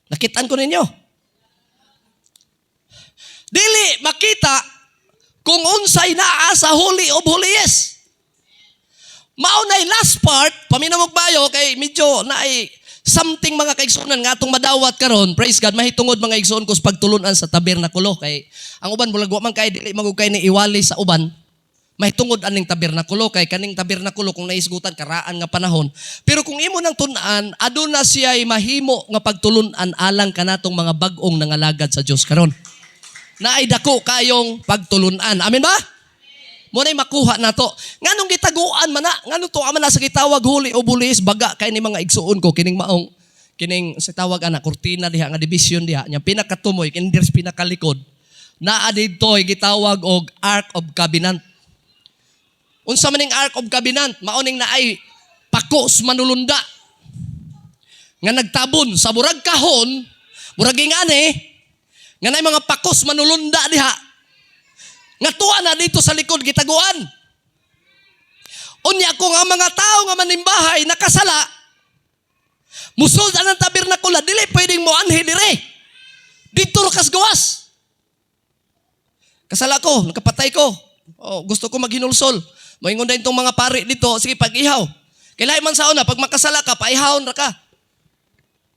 Nakitaan ko ninyo. Dili makita kung unsay naa sa Holy of Holies. Mao nay last part, paminamog bayo kay medyo naay something, mga kaigsuonan, nga atong madawat karon. Praise God, mahitungod, mga igsuon ko, sa pagtulunan sa tabernakulo kay ang uban bulag wa man kay dili magug kay ni iwali sa uban. Mahitungod aning tabernakulo kay kaning tabernakulo, kung naisgutan, karaan nga panahon. Pero kung imo nang tun-an, aduna siya mahimo nga pagtulun-an alang kanatong mga bag-ong nangalagad sa Dios karon. Naay dako kayong pagtulun-an. Amen ba? Mao na'y makuha nato. Nganong gitaguan man na? Nganong tuwa man na sa gitawag Holy of Holies, baga kay ni, mga igsuon ko, kining maong kining sa tawag ana kurtina diha nga division diha nya, pinakatumoy kini diri sa pinakalikod, naa didto gitawag og Ark of Covenant. Unsa man ning Ark of Covenant? Mao ning naay pako sa manulunda nga nagtabon sa murag kahon, murag ingani nga naay mga pakos manulunda diha nga tuwa na dito sa likod gitaguan. Unya kung ang mga tao nga manimbahay nakasala, musod ang tabernakula, dili pwedeng moanhi dire. Didto ra kas gawas. Kasala ko, nakapatay ko. Oh, gusto ko maghinulsol. Moingon na itong mga pari dito, sige, pag-ihaw. Kailangan man sa una, pag makasala ka, paihawon ra ka.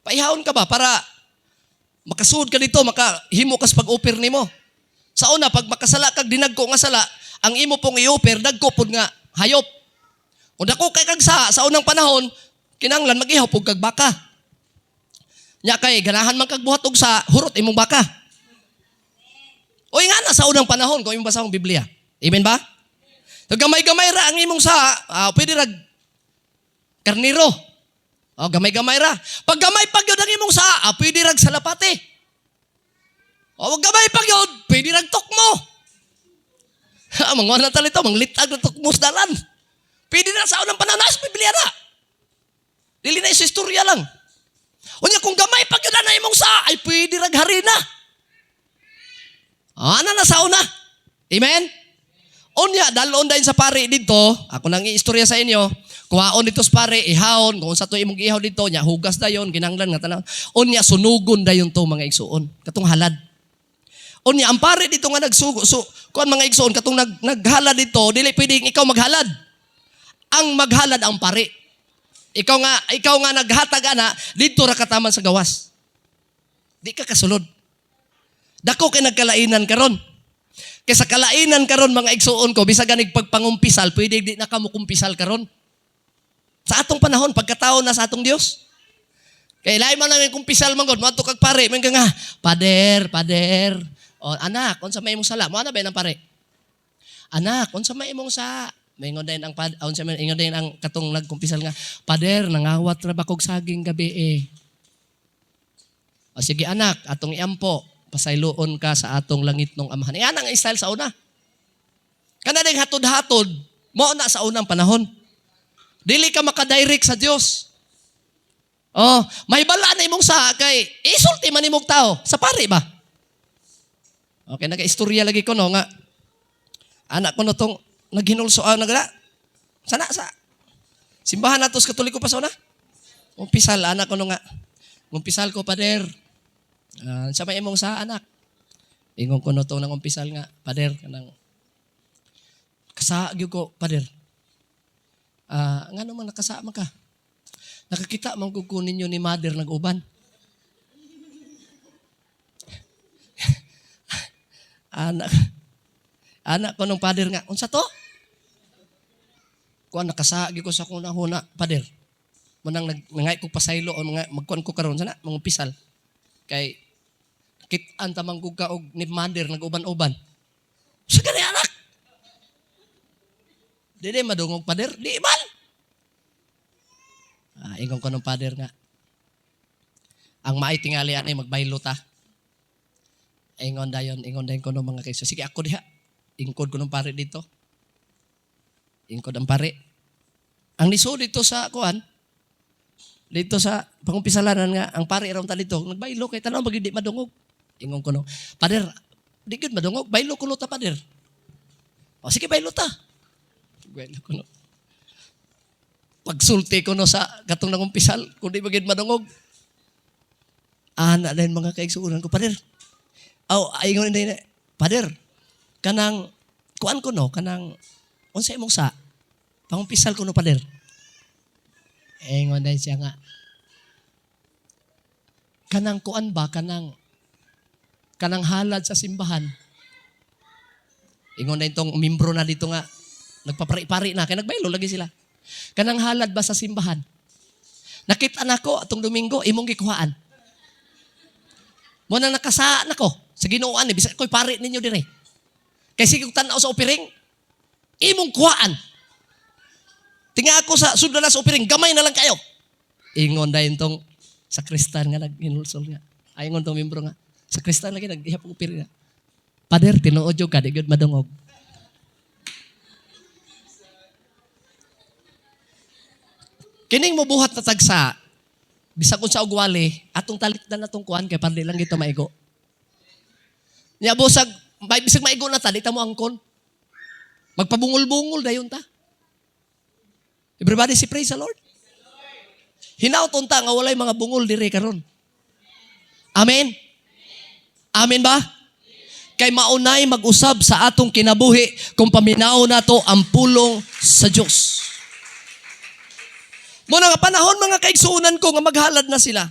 Paihawon ka ba para makasud ka dito, makahimo kas pag-offer nimo. Sa una, pag makasala kag dinagko nga sala, ang imo pong i-offer, dagko pod nga hayop. Kung dako kay kag sa unang panahon, kinanglan mag-ihaw pug kag baka. Nya kay ganahan man kag buhat og sa hurot imong baka. Oy, nga na sa unang panahon kung imong basahong Biblia. Amen ba? So gamay-gamay ra ang imong sa, pwede rag karniro. Oh, gamay-gamay ra. Pag gamay pa gyud ang imong sa, pwede rag salapate. Oh, wag gamay pa gyud, pwede rag tukmo. Ha, mga na talito, manglitag na tukmo sa dalan. Pwede na sa unang panahon, nasa Biblia na. Dili na isa istorya lang. Unya kung gamay pa gyud na imong sa, ay pwede rag harina. Ah, ana na sa una. Amen? Unya, dalon dayon sa pari dito, ako nang iistorya sa inyo, kuhaon dito sa pari, ihawon, kung sa to imong ihaw dito, nya hugas dayon, kinanglan nga tanaw. Unya, sunugon dayon to, mga igsuon, katong halad. Unya, ang pari dito nga nagsugo, so, kuan, mga igsuon, katong naghalad dito, dili pwedeng ikaw maghalad. Ang maghalad ang pari. Ikaw nga naghatag ana, dito ra kataman sa gawas. Di ka kasulod. Dako kay nagkalainan karon. Kaysa kalainan karon, mga igsuon ko, bisag ganig pagpangumpisal, pwede di na ka mukumpisal karon. Sa atong panahon, pagkatao na sa atong Dios. Kay lain man namin kumpisal man gud, moadto kag pare, man ka nga, "Pader, pader." "O anak, unsa may imong sala?" Mo ana ba ang pare? "Anak, unsa may imong sa?" Maingon din ang pad, unsa may ingon din ang katong nagkumpisal nga, "Pader, nangawat ra ba kog saging gabi eh." "O sige anak, atong iampo, pasayloon ka sa atong langitnong amahan." Iyan ang style sa una. Kana ding hatod-hatod, mao na sa unang panahon. Dili ka makadirect sa Dios. Oh, may bala na imong sa kay isulti man imong tao sa pari ba? Okay, nag-istorya lagi ko no nga anak ko no tong naghinulso, nagala sana sa simbahan nato sa Katoliko pa sa una. Umpisal anak ko no nga. "Umpisal ko, pader." "Ah, sa may imong sa, anak?" Ingon ko no tong nang umpisal nga, "Pader, kanang kasa gyud ko, pader." "Ah, ngano man nakasa man ka?" "Nakakita man ko ninyo ni mother nag-uban." Anak ko nung pader nga, "Unsa to?" "Kuan, nakasa gyud ko sa akong huna, pader. Manang nag nangay ko pasaylo o mga magkuan ko karon sana mangumpisal. Kay kit-an tamang gug ka og ni mother nag-uban-uban." "Sa gani, anak? Di madungog, pader, di man." Ah, ingon ko nung pader nga, "Ang maay tingali ani magbaylo ta." Ingon dayon ko nung mga kayso, "Sige, ako diha." Ingkod ko nung pare dito. Ingkod ang pare. Ang lisod dito sa kuan, dito sa pangumpisalanan nga, ang pare raw ta dito, nagbaylo kay tanaw pag di madungog. Ingon ko no, "Pader, di gyud madungog, baylo kuno ta, pader." "O sige, baylo ta." Baylo ko no. Pagsulti ko no sa katong nangumpisal, kung di ba gyud madungog. Ana din, mga kaigsuonan ko, "Pader." Aw, ingon din, "Pader, kanang kuan ko no, kanang unsa imong sa? Pangumpisal ko no, pader." Ingon din siya nga, "Kanang kuan ba, kanang halad sa simbahan." Ingon na itong membro na dito nga, Nagpapari-pari na kay nagbaylo lagi sila. Kanang halad ba sa simbahan? Nakita nako atong Domingo imong gikuhaan. Mo na nakasaan ako sa Ginooan ni bisag ko'y pari ninyo dire. Kay sige kog tan-aw sa offering, imong kuhaan. Tinga ako sa sudlan sa offering, gamay na lang kayo. Ingon dayon tong sakristan nga naghinulsol nga. Ay, ingon tong membro nga. Sakristan lagi naghihap og offering nga. "Pader, tinuod jud ka, di gyud madungog." Kining mobuhat na tagsa, bisag unsa og wali, atong talikdan natong kuan kay para di lang gito maigo. Nya busag, may bisag maigo na ta, di ta mo angkon. Magpabungol-bungol dayon ta. Everybody say, "Praise the Lord." Hinaut unta nga walay mga bungol diri karon. Amen. Amen ba? Kay maunay mag-usab sa atong kinabuhi kung paminaw nato ang pulong sa Dios. Muna nga panahon, mga kaigsuonan ko, nga maghalad na sila.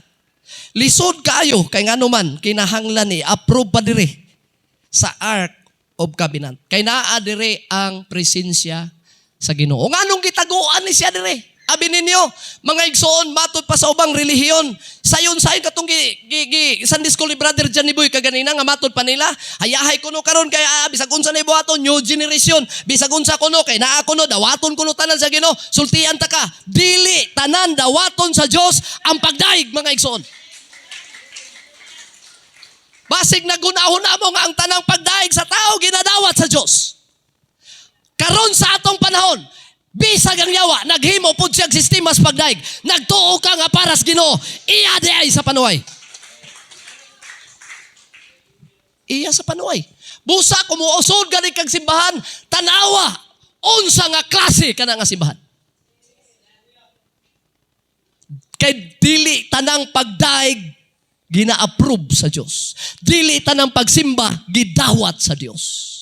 Lisod kaayo kay ngano man kinahanglan ni approve pa diri sa Ark of Covenant. Kay naa diri ang presensya sa Ginoo. Nganong gitaguan ni siya diri? Abi ninyo, mga igsoon, matod pa sa ubang relihiyon. Sayon-sayon katong gi Sunday School ni Brother Johnny Boy kaganina nga matod pa nila. Hayahay kuno karon kay bisag unsa na ibuhaton, new generation. Bisag unsa kuno kay naa kuno dawaton kuno tanan sa Ginoo. Sultian ta ka, dili tanan dawaton sa Dios ang pagdaig, mga igsoon. Basig nagunahon na mo nga ang tanang pagdaig sa tao ginadawat sa Dios. Karon sa atong panahon, bisag ang yawa, naghimo pud siyang sistema sa pagdaig. Nagtuo ka nga para sa Ginoo, iya di ay sa panuway. Iya sa panuway. Busa kumuusod gani kag simbahan, tanawa unsa nga klase kana nga simbahan. Kay dili tanang pagdaig gina-approve sa Dios. Dili tanang pagsimba gidawat sa Dios.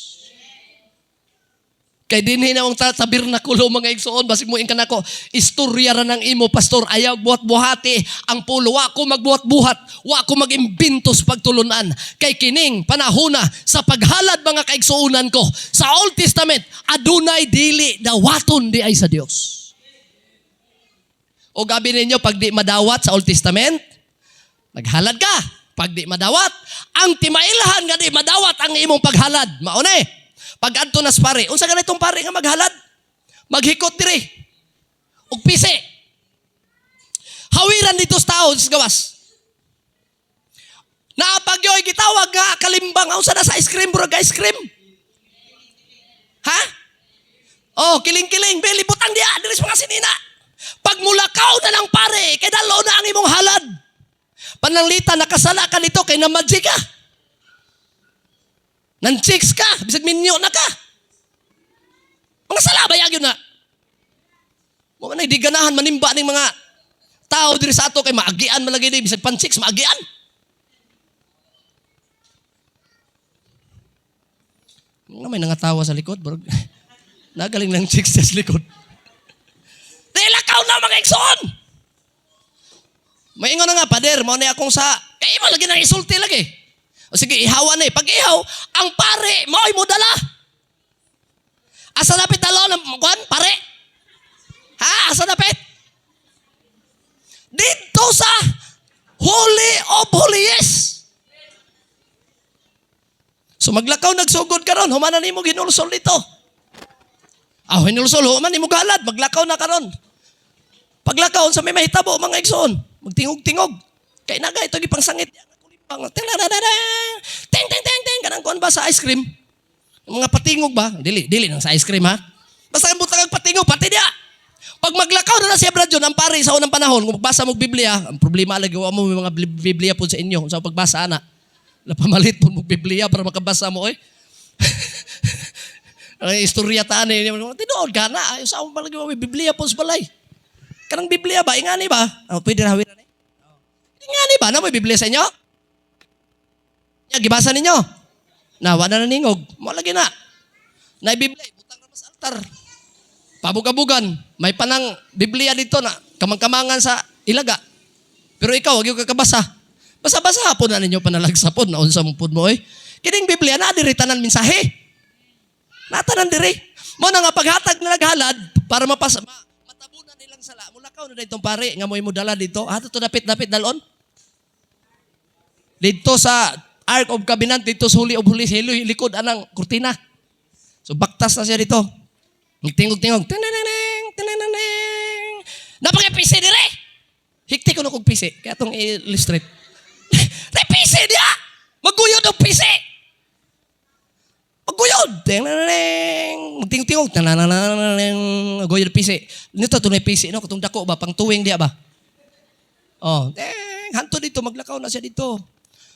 Kay dinhi na ang tabernakulo, mga igsoon, basig mo ingkan ako, istorya ra ng imo, pastor, ayaw buhat-buhati ang pulo, wa ko magbuhat-buhat, wa ko mag-imbento sa pagtulunan. Kay kining panahona sa paghalad, mga kaigsuonan ko, sa Old Testament, adunay dili dawaton di ay sa Dios. O gabi ninyo, pag di madawat sa Old Testament, naghalad ka. Pag di madawat, ang timailhan nga di madawat ang imong paghalad. Mauna eh. Pag adto nas pare, unsa ganitong pare nga maghalad? Maghikot diri. Og pisi. Hawiran dito sa tao sa gawas. Naapagyoy gitawag nga kalimbang, unsa na sa ice cream, bro, ice cream. Ha? Oh, kiling-kiling, bili butang diya diri sa mga sinina. Pag mulakaw na lang pare, kay dalo na ang imong halad. Pananglita nakasala ka nito kay na-magic ka. Nan chicks ka, bisag minyo na ka. Mga sala ba yun na? Mo man di ganahan manimba ning mga tao diri sa ato kay maagian man lagi ni bisag pan-chicks maagian. Nga may nangatawa sa likod, bro. Nagaling lang chicks sa likod. Dilakaw na mga igsoon. Maingon na nga, pader, mo na akong sa, kay mo lagi nang isulti lagi. O sige, ihawan na eh. Pag ihaw, ang pare, mao'y mo dala. Asa napit dalo ng kuan, pare? Ha? Asa napit? Dito sa Holy of Holies. So maglakaw nagsugod karon, human na nimo ginulsol dito. Ah, hinulsol, human nimo galad, maglakaw na karon. Paglakaw sa may mahitabo mga igsoon, magtingog-tingog. Kay naga ito gipangsangit. Ting ting ting ting kanang kuan ba sa ice cream? Mga patingog ba? Dili, dili nang sa ice cream ha. Basta ang butang ang patingog pati diya. Pag maglakaw na na siya Brad John, ang pare sa unang panahon, kung magbasa mo Biblia, ang problema lagi wa mo may mga Biblia po sa inyo, sa pagbasa ana. Napamalit po mo Biblia para makabasa mo oy. Ang istorya ta ani, tinuod ka na, ayo sa akong palagi may Biblia po sa balay. Kanang Biblia ba ingani ba? Oh, pwede ra hawira ni. Ingani ba na may Biblia sa inyo? Ya, gibasa ninyo. Na wa na naningog, mo lagi na. Na Biblia butang ra sa altar. Pabugabugan, may panang Biblia dito na kamang-kamangan sa ilaga. Pero ikaw, wag yung kakabasa. Basa-basa po na ninyo panalagsapod na unsa mo pud mo oy. Kining Biblia na diri tanan mensahe. Natanan diri. Mo na nga paghatag na naghalad para matabunan nilang sala. Mulakaw na ditong pare nga mo'y modala dito. Ah, to dapit-dapit dalon. Dito sa Ark of Covenant, dito sa Holy of Holies, likod anang kurtina. So baktas na siya dito. Tingog-tingog. Tinananeng, tinananeng. Napakipisi dire. Hikti ko na kong pisi. Kaya itong illustrate. May pisi diya! Maguyod ang pisi! Maguyod! Tinananeng. Magtingog-tingog. Tinananeng. Maguyod ang pisi. Nito tunay pisi. No? Katong dako ba? Pang tuwing diya ba? Oh, eh, hanto dito, maglakaw na siya dito.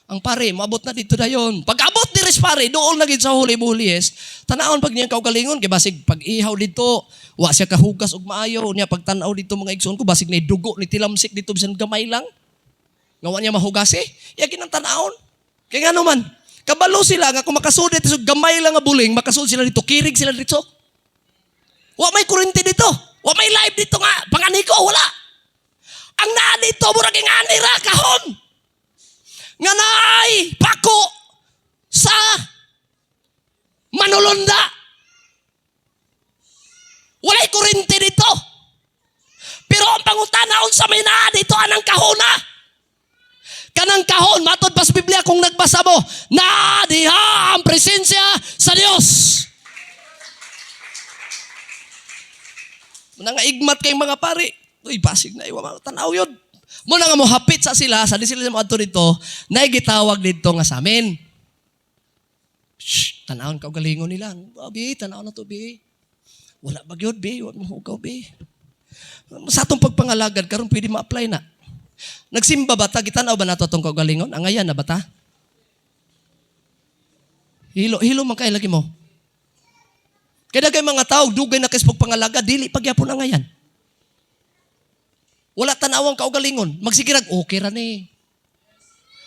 Ang pare, maabot na dito dayon. Pag abot ni Res pare, dool na gid sa Holy of Holies, tanawon pag niyang kaugalingon, kay basig pag ihaw dito, wa siya kahugas og maayo niya pag tan-aw dito, mga igsoon ko, basig na dugo ni tilamsik dito bisan gamay lang. Nga wa niya mahugasi, iya ginang tan-awon. Kay ngano man, kabalo sila nga kung makasud dito gamay lang nga buling, makasud sila dito, kirig sila dito. Wa may kuryente dito. Wa may live dito nga, panganiko wala. Ang naa dito murag ingani ra kahon. Nga naay pako sa manulunda. Walay kuryente dito. Pero ang pangutana, unsa may naa dito anang kahona? Kanang kahon, matod pa sa Biblia kung nagbasa mo, naa diha ang presensya sa Dios. Muna nga igmat kay mga pare. Uy, basig na iwa mga tanaw yun. Muna nga mo hapit sa sila, sa di sila mo adto dito, na gitawag dito nga sa amin. Shh, tanawon ka galingon nila. Oh, bi, tanaw na to, bi. Wala ba gyud, bi? Wag mo hugaw, bi. Sa atong pagpangalagad, karon pwede ma-apply na. Nagsimba ba ta? Gitanaw ba nato atong kaugalingon? Angayan na ba ta? Hilo, hilo man kay lagi mo. Kaya kay mga tao, dugay na kay sa pagpangalagad, dili pagyapon angayan. Wala tanawang kaugalingon. Magsigirag, okay ra ni.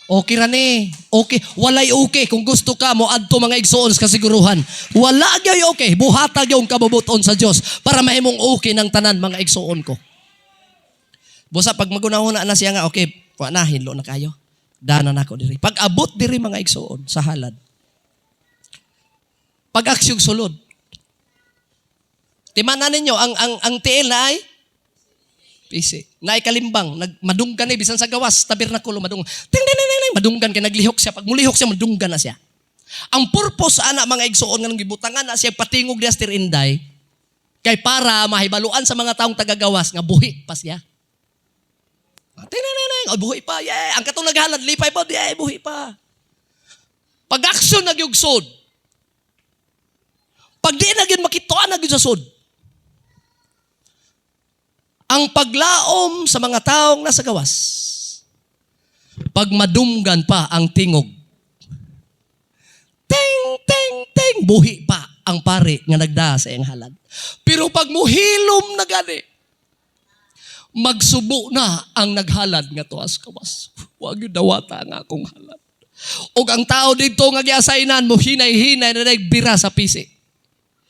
Okay ra ni. Okay. Walay okay. Kung gusto ka mo adto mga igsoon sa kasiguruhan. Wala gyoy okay. Buhata gyud kabubuton sa Dios para mahimong okay ng tanan mga igsoon ko. Busa pag magunahuna na siya nga okay, wa na hinlo na kayo. Dana na ako diri. Pag abot diri mga igsoon sa halad. Pag aksyog sulod. Timanan ninyo ang tiil na ay pisi. Naay kalimbang, nagmadunggan ni bisan sa gawas, tabernakulo madunggan. Ting ting ting ting, madunggan kay naglihok siya. Pag mulihok siya, madunggan na siya. Ang purpose ana mga igsoon nga nang gibutangan na siya patingog diya sa tirinday kay para mahibaluan sa mga taong tagagawas nga buhi pa siya. Ting ting ting ting, oh, buhi pa. Yeah. Ang katong naghalad lipay pa, yeah, buhi pa. Pag aksyon nagyugsod. Pag di na gyud makituan na gyud sa sud. Ang paglaom sa mga taong nasa gawas, pag madumgan pa ang tingog, ting, ting, ting, buhi pa ang pare nga nagdaa sa iyang halad. Pero pag muhilom na gani, magsubo na ang naghalad nga tuas kawas. Wag yun dawata nga akong halad. Og ang tao dito nga giasaynan mo, hinay-hinay na nagbira sa pisi.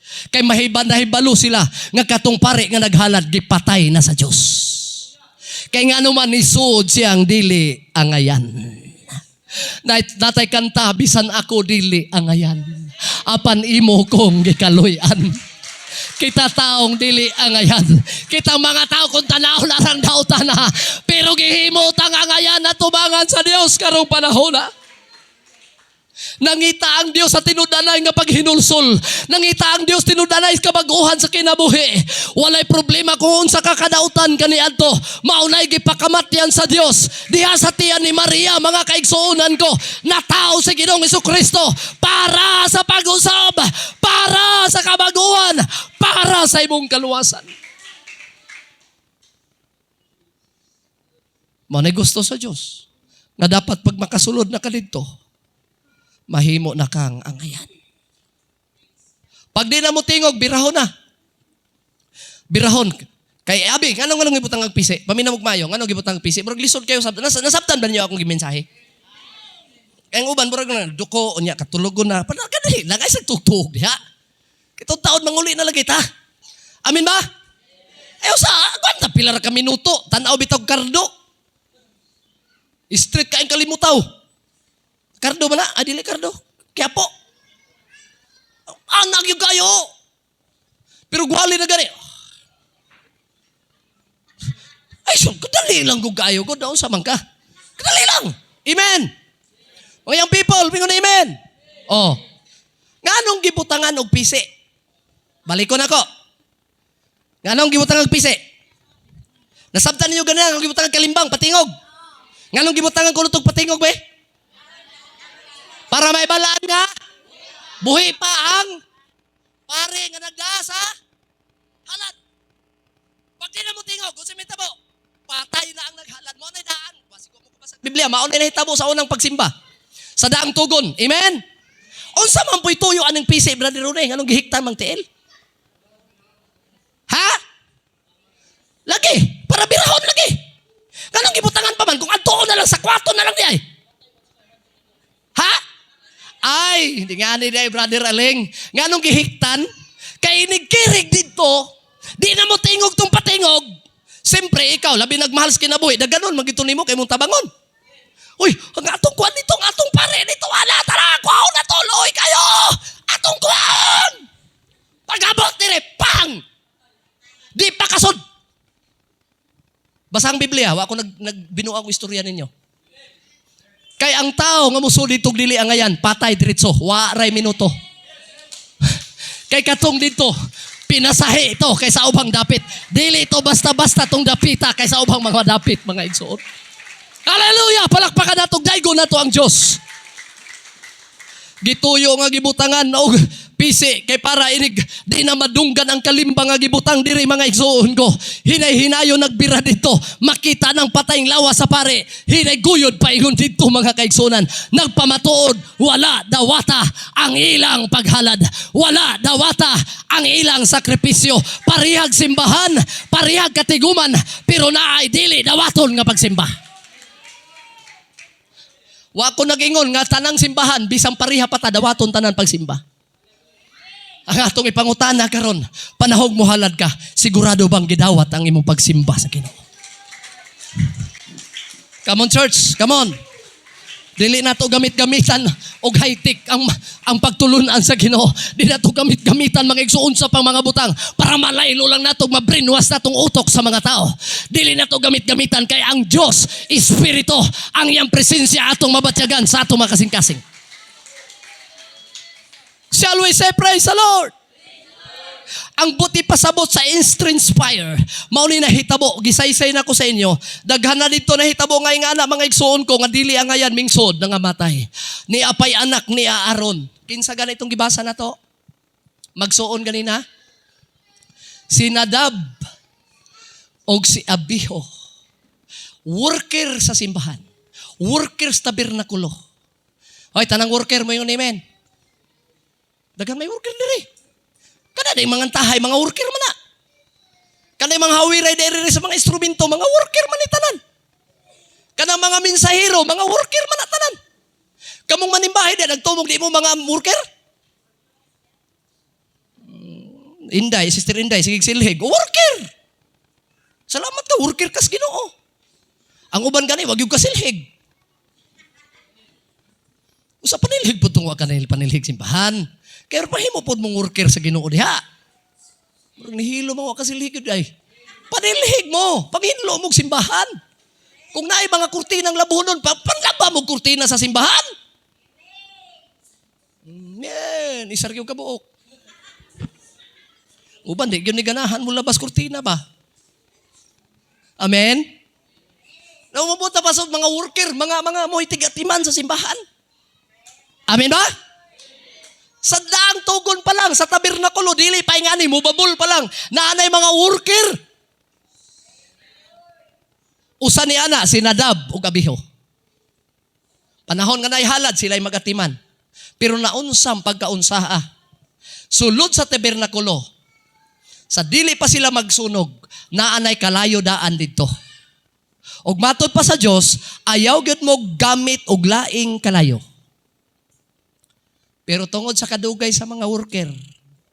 Kay mahiban na hibalo sila nga katong pare nga naghalad gipatay na sa Dios. Kay nga naman isuod siyang dili angayan. Natay kanta bisan ako dili angayan. Apan imo kong gikaluy-an. Kita taong dili angayan. Kita mga tao kung tanaw larang dautan na. Pero gihimo tang angayan na tubangan sa Dios karong panahon na. Nangita ang Dios sa tinud-anay nga paghinulsol. Nangita ang Dios tinud-anay kabaguhan sa kinabuhi. Walay problema kung unsa ka kadautan kaniadto. Maunay gipakamatyan sa Dios. Diha sa tiyan ni Maria, mga kaigsuonan ko, natao si Ginoong Hesukristo para sa pag-usab, para sa kabaguhan, para sa imong kaluwasan. Maunay gusto sa Dios nga dapat pag makasulod na ka didto, mahimo na kang angayan. Pag di na mo tingog, birahon na. Birahon. Kay abi, nganong nganong gibutang ang pisi? Paminaw og mayo, nganong gibutang ang pisi? Murag lisod kayo sabtan. Nasabtan ba niyo akong gimensahe? Kay ang uban murag na duko unya katulogon na. Padal ka dili, lagay sa tugtog diha. Kitong taon manguli na lagi ta. Amin ba? Eh usa, kwanta pila ra ka minuto, tan-aw bitog kardo. Street kaing kalimutaw. Kardo ba na? Ah, dili kardo. Kaya po. Anak yung kayo. Pero gwali na gani. Ay, so, kadali lang kung kayo ko, daon sa man ka. Kadali lang. Amen. Mga young people, mingon na amen. Oh. Nganong gibutangan og pisi? Balik ko na ko. Nganong gibutangan og pisi? Nasabtan ninyo ganyan, ang gibutangan kalimbang, patingog. Nganong gibutangan kuno tog patingog be? Para maibalaan nga buhi pa ang pare nga nagdaa sa halad. Pag di na mo tingog, kung mahitabo, patay na ang naghalad. Mao na daan. Basig mo ko sa Biblia, mao na nahitabo sa unang pagsimba. Sa daang tugon. Amen? Unsa man po'y tuyo aning pisi, Brother Rene? Anong gihiktan mang tiil? Ha? Lagi, para birahon lagi. Nganong gibutangan pa man kung adtoon na lang sa kwarto na lang di ay. Ha? Ay, hindi nga ni day, Brother Aling. Nganong gihiktan? Kay inigkirig dito, di na mo tingog tong patingog. Siyempre, ikaw, labi nagmahal sa kinabuhi, na ganun, magito nimo kay mong tabangon. Uy, ang atong kuan dito, ang atong pare dito, wala, tara, kuhaon na tuloy kayo! Atong kuhaon! Pag-abot dire, pang! Di pa kasod! Basa ang Biblia, wa ko nagbinuang ko istorya ninyo. Kay ang tao nga musuli tug dili angayan, patay diretso, wa ray minuto. Kay katong dito, pinasahi ito kay sa ubang dapit. Dili ito basta-basta tong dapita kay sa ubang mga dapit, mga igsoon. Hallelujah! Palakpakan nato, daygo nato ang Diyos. Gituyo nga gibutangan og pisi kay para inig di na madunggan ang kalimbang nga gibutang diri, mga igsoon ko. Hinay-hinayo nagbira dito, makita ng patayng lawas sa pare. Hinay guyod paingon dito, mga kaigsunan. Nagpamatuod, wala dawata ang ilang paghalad. Wala dawata ang ilang sakripisyo. Parihag simbahan, parihag katiguman, pero naay dili dawaton nga pagsimba. Wa ko nag-ingon nga tanang simbahan bisang pareha pa ta, dawaton tanan pagsimba. Ang atong ipangutana karon, panahog mo halad ka, sigurado bang gidawat ang imong pagsimba sa Ginoo? Come on, church, come on. Dili nato gamit-gamitan og high-tech ang pagtulunan sa Ginoo. Dili nato gamit-gamitan mga igsuon sa pang mga butang para malaylo lang nato, mabrainwash natong utok sa mga tao. Dili nato gamit-gamitan kay ang Dios espiritu, ang iyang presensya atong mabatyagan sa atong mga kasing-kasing. Shall we say praise the Lord? Ang buti pasabot sa strange fire, mao ni nahitabo, gisaysay na ko sa inyo. Daghan na dito nahitabo nga ingana, mga igsuon ko, nga dili angayan mingsod nangamatay. Ni apay anak ni Aaron. Kinsa gani itong gibasa na to? Magsuon ganina? Si Nadab og si Abihu. Worker sa simbahan. Worker sa tabernakulo. Hoy, tanang worker mo yun, amen. Daghan may worker diri. Kada day mga tahay, mga worker man na. Kanay mga hawiray diri sa mga instrumento, mga worker man ni tanan. Kanang mga mensahero, mga worker man na tanan. Kamong manimbahay di nagtumog, di mo mga worker? Inday, Sister Inday, sige silhig, worker. Salamat ka, worker kas Ginoo. Ang uban gani, wag yung kasilhig. Usa panilhig po itong wa ka panilhig simbahan. Kaya pahimo pod mong worker sa Ginoo diha. Murag nihilo mo wa kasilhig yun ay. Panilhig mo, panghinlo mo simbahan. Kung naay mga kurtinang labunon, panlaba mo kurtina sa simbahan. Yan, isar yung kabuok. Uban, di yun ni ganahan mo labas kurtina ba? Amen? Naumubuta pa sa mga worker, mga mohitig atiman sa simbahan. Amen ba? Sa daang tugon pa lang, sa tabernakulo, dili pa ingani, mubabol pa lang, naanay mga worker. Usa ni ana, si Nadab ug Abihu. Panahon nga naihalad, sila'y magatiman. Pero naunsam pagkaunsaha. Sulod sa tabernakulo, sa dili pa sila magsunog, naanay kalayo daan didto. Og matod pa sa Dios, ayaw gyud mo gamit og laing kalayo. Pero tungod sa kadugay sa mga worker,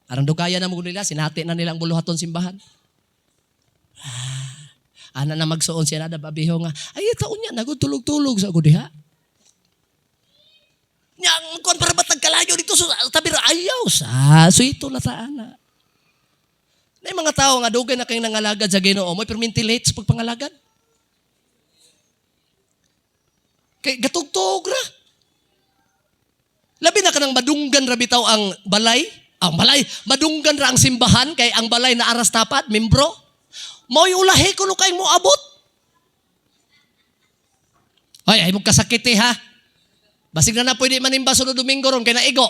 aron dugaya na mo nila, sinati na nilang buluhaton simbahan. Ah, ana na magsuon siya na Abihu nga, ay taon niya, nagutulog-tulog sa diha. Nya, ang kon para batag kalayo dito sa tabi ayaw sa so ito na ta ana. Nay mga tao nga dugay na kayong nangalagad sa Ginoo, mo perminti late sa pagpangalagad. Kay gatugtog ra. Labi na kanang madunggan ra bitaw ang balay. Ang balay, madunggan ra ang simbahan kay ang balay na aras tapad, membro. Mao'y ulahi kuno kay mo abot. Ay, ay mo kasakit eh, ha. Basig na na pwede manimba sunod Domingo ron kay naigo.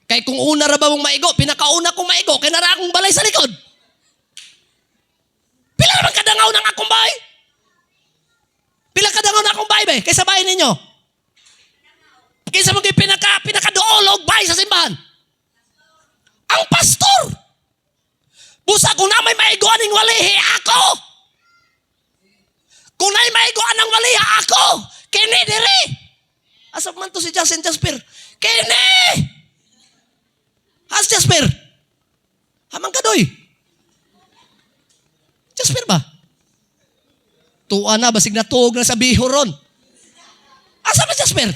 Kay kung una ra ba mong maigo, pinakauna kong maigo, kay nara akong balay sa likod. Pila naman kadangaw ng akong bahay? Pila kadangaw na akong bahay ba? Kaysa bahay ninyo? Kaysa mga pinakaduolog bahay sa simbahan? Ang pastor! Busa kung na may maiguan ng walihi, ako! Kung na may maiguan ng walihi, ako! Kini diri! Asa man to si Justin Jasper? Kini! Has Jasper? Hamang kadoy. Jasper ba? Tuwa na, basig na tuog na sa bihoron. Asa ba Jasper?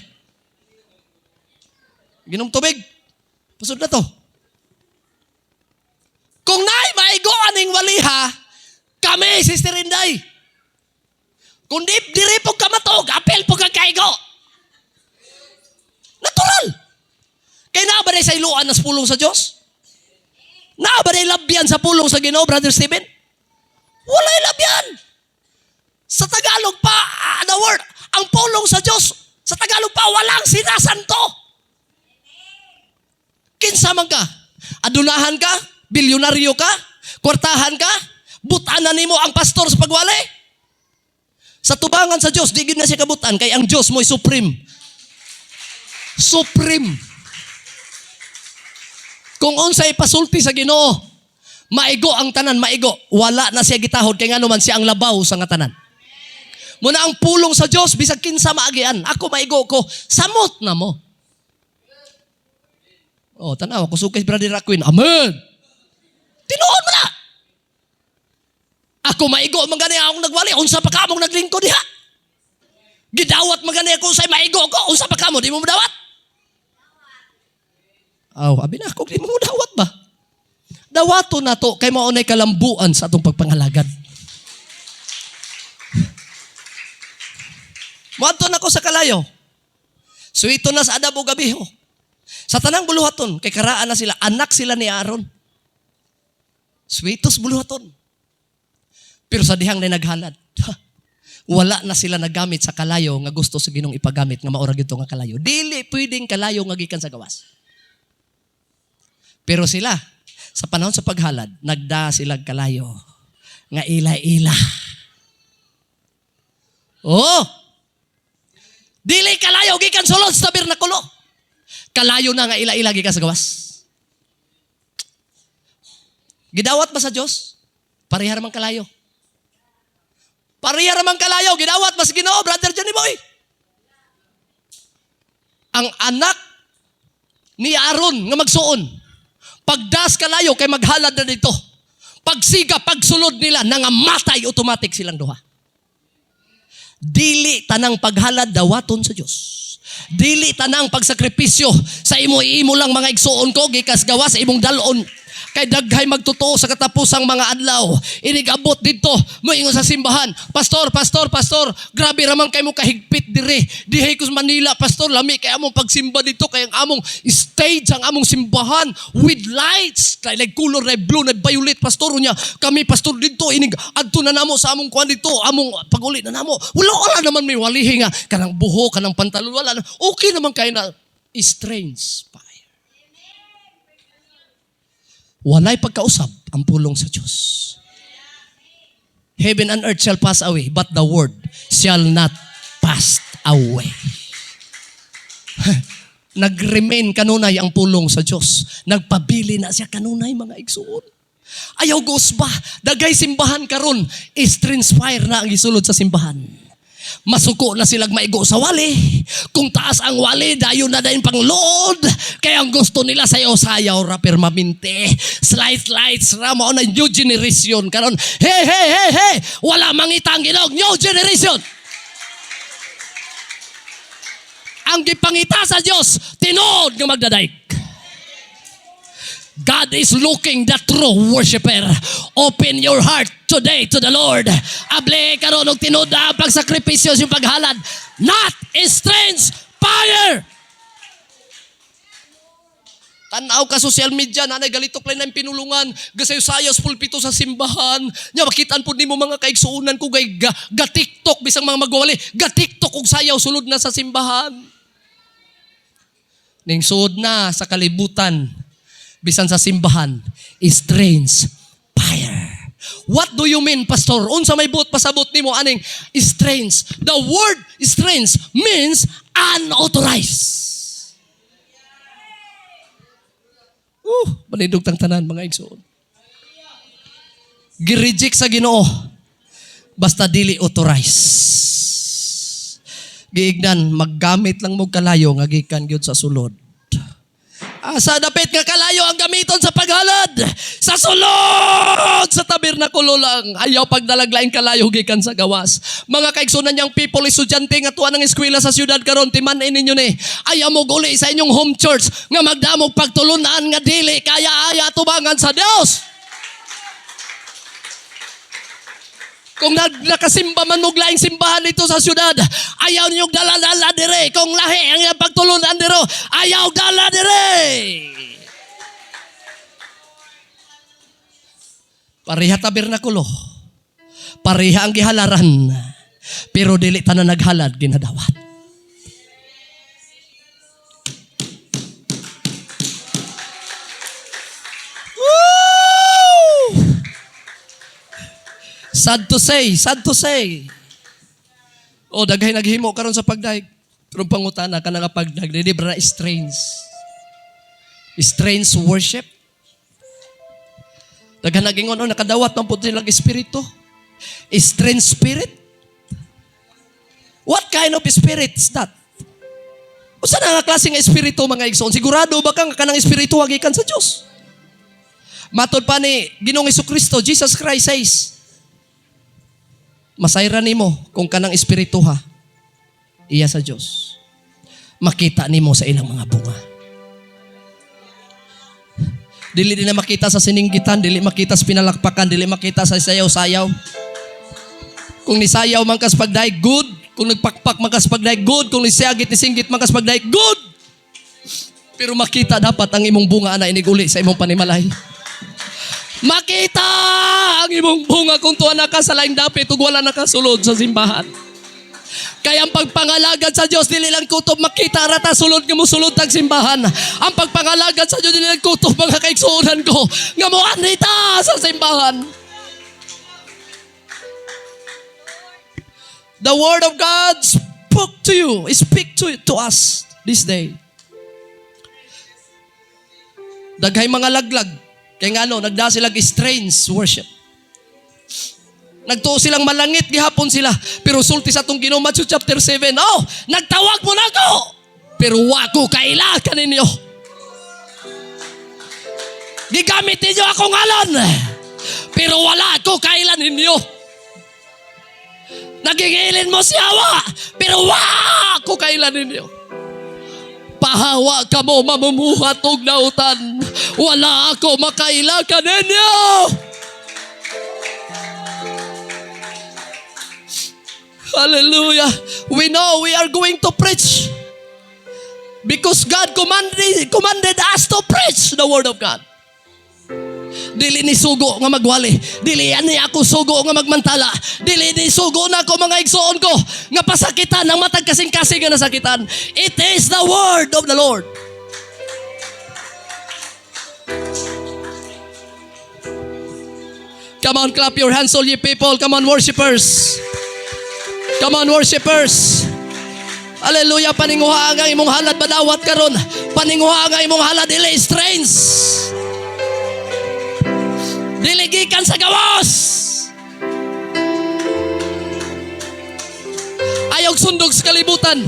Ginom tubig. Pasod na to. Kung naay maigo aning waliha, kami, Sister Inday. Kung di, diri po ka matog, apel po ka kaigo. Natural. Kay naa ba sa iluan na sa pulong sa Diyos? Naa ba labyan sa pulong sa Ginoo, Brother Stephen? Wala'y labyan. Sa Tagalog pa, the word, ang pulong sa Diyos, sa Tagalog pa, walang sinasanto. Kinsa man ka? Adunahan ka? Bilyonaryo ka? Kwartahan ka? Butanan nimo ang pastor sa pagwali? Sa tubangan sa Diyos, di gyud na siya kabutan kay ang Diyos mo'y supreme. Supreme. Kung unsay pasulti sa Ginoo, maigo ang tanan, maigo. Wala na siya gitahod kay ngano man siya ang labaw sa nga tanan. Muna ang pulong sa Dios bisag kinsa maagian, ako maigo ko, samot na mo. Oh, tanaw ako sukay Brother Raquin. Amen. Tinuod mo na. Ako maigo man gani akong nagwali, unsa pa ka mong naglingkod diha? Gidawat man gani ako say maigo ko, unsa pa ka mo di mo madawat? Aw, abi na ako di mo dawat ba? Dawato na to kay mao nay kalambuan sa atong pagpangalagad. Moadto na ko sa kalayo. Suwito na sa adab o gabi. Oh. Sa tanang buluhaton, kay karaan na sila, anak sila ni Aaron. Suwitos buluhaton. Pero sa dihang na naghalad, wala na sila nagamit sa kalayo nga gusto sa Ginoong ipagamit nga maura gyud nga kalayo. Dili pwedeng kalayo nga gikan sa gawas. Pero sila, sa panahon sa paghalad, nagda sila kalayo nga ila-ila. Oh! Dili kalayo gikan sulod sa tabernakulo. Kalayo na nga ila-ila gikan sa gawas. Gidawat ba sa Dios? Pareha man kalayo. Pareha man kalayo, gidawat ba sa Ginoo, Brother Johnny Boy? Ang anak ni Aaron nga magsuon, pagdas kalayo kay maghalad na dito. Pagsiga, pagsulod nila, nangamatay automatic silang duha. Dili tanang paghalad dawaton sa Dios. Dili tanang pagsakripisyo sa imo imo lang mga igsuon ko gikas gawas sa imong dalon. Kay daghay magtotoo sa katapusang mga adlaw. Inigabot didto moingon sa simbahan, "Pastor, pastor, pastor, grabe ra man kay mo kahigpit dire. Dihay ko sa Manila, pastor, lami kay among pagsimba dito kay ang among stage ang among simbahan with lights. Kay like color na blue na violet, pastor niya. Kami pastor didto inig adto na namo sa among kuan dito, among paguli na namo. Wala wala naman may walihi nga kanang buho, kanang pantalon, wala na. Okay naman kay na strange fire." Walay pagkausab ang pulong sa Diyos. Heaven and earth shall pass away, but the word shall not pass away. Nag-remain kanunay ang pulong sa Diyos. Nagpabili na siya kanunay, mga igsuon. Ayaw gusba, dagay simbahan karon, strange fire na ang gisulod sa simbahan. Masuko na silang maigo sa wali. Kung taas ang wali, dayon na dayon pang load. Kaya ang gusto nila sayaw-sayaw ra permanente. Slight lights ra mao na new generation karon. Hey hey hey hey, wala mangita ang Ginoo, new generation. Ang gipangita sa Dios, tinuod nga magdadayk. God is looking the true worshiper. Open your heart today to the Lord. Abli karon og tinuod ang pagsakripisyo sa paghalad. Not a strange fire. Tanaw ka social media, nanay galitok lang ng pinulungan, gasayo-sayo sa pulpito sa simbahan. Nya makitaan pud nimo mga kaigsuonan ko gay ga TikTok bisang mga magwali, ga TikTok og sayaw sulod na sa simbahan. Ning suod na sa kalibutan, bisan sa simbahan, strange fire. What do you mean, Pastor? Unsa may buot pasabot nimo aning strange? The word "strange" means unauthorized. Manindog tang tanan, mga igsoon. Gi-reject sa Ginoo basta dili authorized. Giignan maggamit lang mo kalayo nga gikan gyud sa sulod. Asa dapit nga kalayo ang gamiton sa paghalad? Sa sulod! Sa tabernakulo lang. Ayaw pagdalag laing kalayo gikan sa gawas. Mga kaigsunan niyang people, estudyante nga tuwa ng eskwela sa syudad karon, timan-in ninyo ni. Ayaw mo guli sa inyong home church nga magdamog pagtulunan nga dili kaya aya tubangan sa Dios. Kung nakasimba man og laing simbahan dito sa syudad, ayaw niyo dala-dala dire. Kung lahi ang iyang pagtulunan diro, ayaw dala dire. Pareha tabernakulo. Pareha ang gihalaran. Pero dili tanan naghalad ginadawat. Woo! Sad to say, sad to say. O, daghay naghimo karon sa pagdaig. Pero pangutana ka nga pagdaig, dili ba na strange? Strange worship? Daghan nagingon, oh, nakadawat man pud silang espiritu. Strange spirit? What kind of spirit is that? Usa na nga klase nga espiritu, mga igsoon? Sigurado ba kang kanang espiritu gikan sa Dios? Matod pa ni Ginoong Kristo, Jesus Christ says, masayran nimo kung kanang espiritu ha, iya sa Dios. Makita nimo sa ilang mga bunga. Dili din na makita sa sininggitan, dili makita sa pinalakpakan, dili makita sa sayaw-sayaw. Kung nisayaw man kas pagdaig, good. Kung nagpakpak man kas pagdaig, good. Kung nisiyagit, nisinggit man kas pagdaig, good. Pero makita dapat ang imong bunga na iniguli sa imong panimalay. Makita ang imong bunga kung tuwa na ka sa laing dapit ug wala na ka sulod sa simbahan. Kaya ang pagpangalagad sa Dios dili lang kutob makita rata sulod nga mosulod tag simbahan. Ang pagpangalagad sa Dios dili lang kutob, mga kaigsuonan ko, nga moanhi ta sa simbahan. The word of God spoke to you, speak to us this day. Daghay mga laglag. Kaya nga ano, nagda silang strange worship. Nagtuo silang malangit, gihapon sila. Pero sulti sa atong Ginoo, Matthew chapter 7, oh, nagtawag mo na ako, pero wa ko kaila kaninyo. Gigamit ninyo akong ngalan, pero wala ko kaila ninyo. Nagigilin mo si Awa, pero wa ko kaila ninyo. Pahawa ka mo, mamumuhat og nautan. Wala ako makaila kaninyo. Hallelujah. We know we are going to preach because God commanded us to preach the word of God. Dili ni sugo nga magwali. Dili ani ako sugo nga magmantala. Dili ni sugo na ako, mga igsoon ko, nga pasakitan ang matag kasing-kasing nga nasakitan. It is the word of the Lord. Come on, clap your hands, all ye people. Come on, worshipers. Come on, worshipers. Hallelujah. Paninguha ang imong halad badawat karon. Paninguha ang imong halad dili strange. Dili gikan sa gawas. Ayaw sundog sa kalibutan.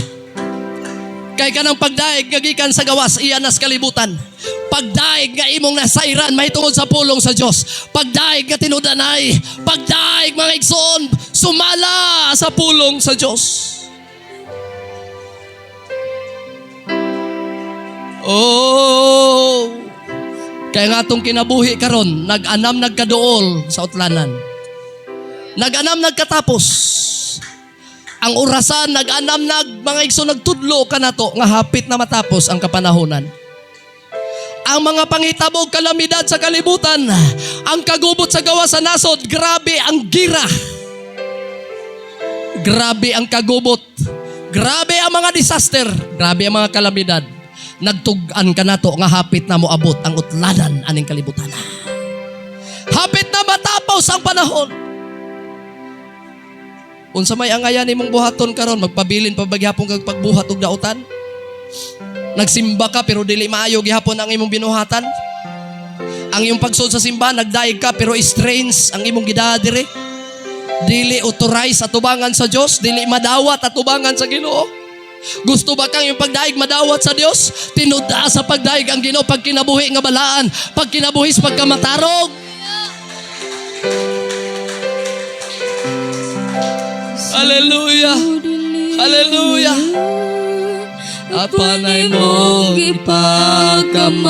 Kay kanang pagdaig nga gikan sa gawas, iya nas kalibutan. Pagdaig nga imong nasairan mahitungod sa pulong sa Dios. Pagdaig nga tinudanay, pagdaig, mga igsoon, sumala sa pulong sa Dios. Oh, Kay ang atong kinabuhi karon nag-anam nagkaduol sa utlanan. Nag-anam nagkatapos. Ang orasan nag-anam nag, mga igsoon, nagtudlo kanato nga hapit na matapos ang kapanahonan. Ang mga panghitabo, kalamidad sa kalibutan, ang kagubot sa gawa sa nasod, grabe ang gira. Grabe ang kagubot. Grabe ang mga disaster. Grabe ang mga kalamidad. Nagtug-an kanato nga hapit na moabot ang utlanan aning kalibutan. Hapit na matapos ang panahon. Unsa may angayan nimong buhaton karon, magpabilin pa ba gihapon kag pagbuhat og dautan? Nagsimba ka pero dili maayo gihapon ang imong binuhatan? Ang iyong pagsud sa simbahan, nagdaig ka pero strange ang imong gidaa diri. Dili authorized atubangan sa Dios, dili madawat atubangan sa Ginoo. Gusto ba kang iyong pagdaig madawat sa Dios? Tinud-a sa pagdaig ang Ginoo pagkinabuhi nga balaan, pagkinabuhi sa pagkamatarog. Hallelujah. Hallelujah. Apan imong gipagkamaayo.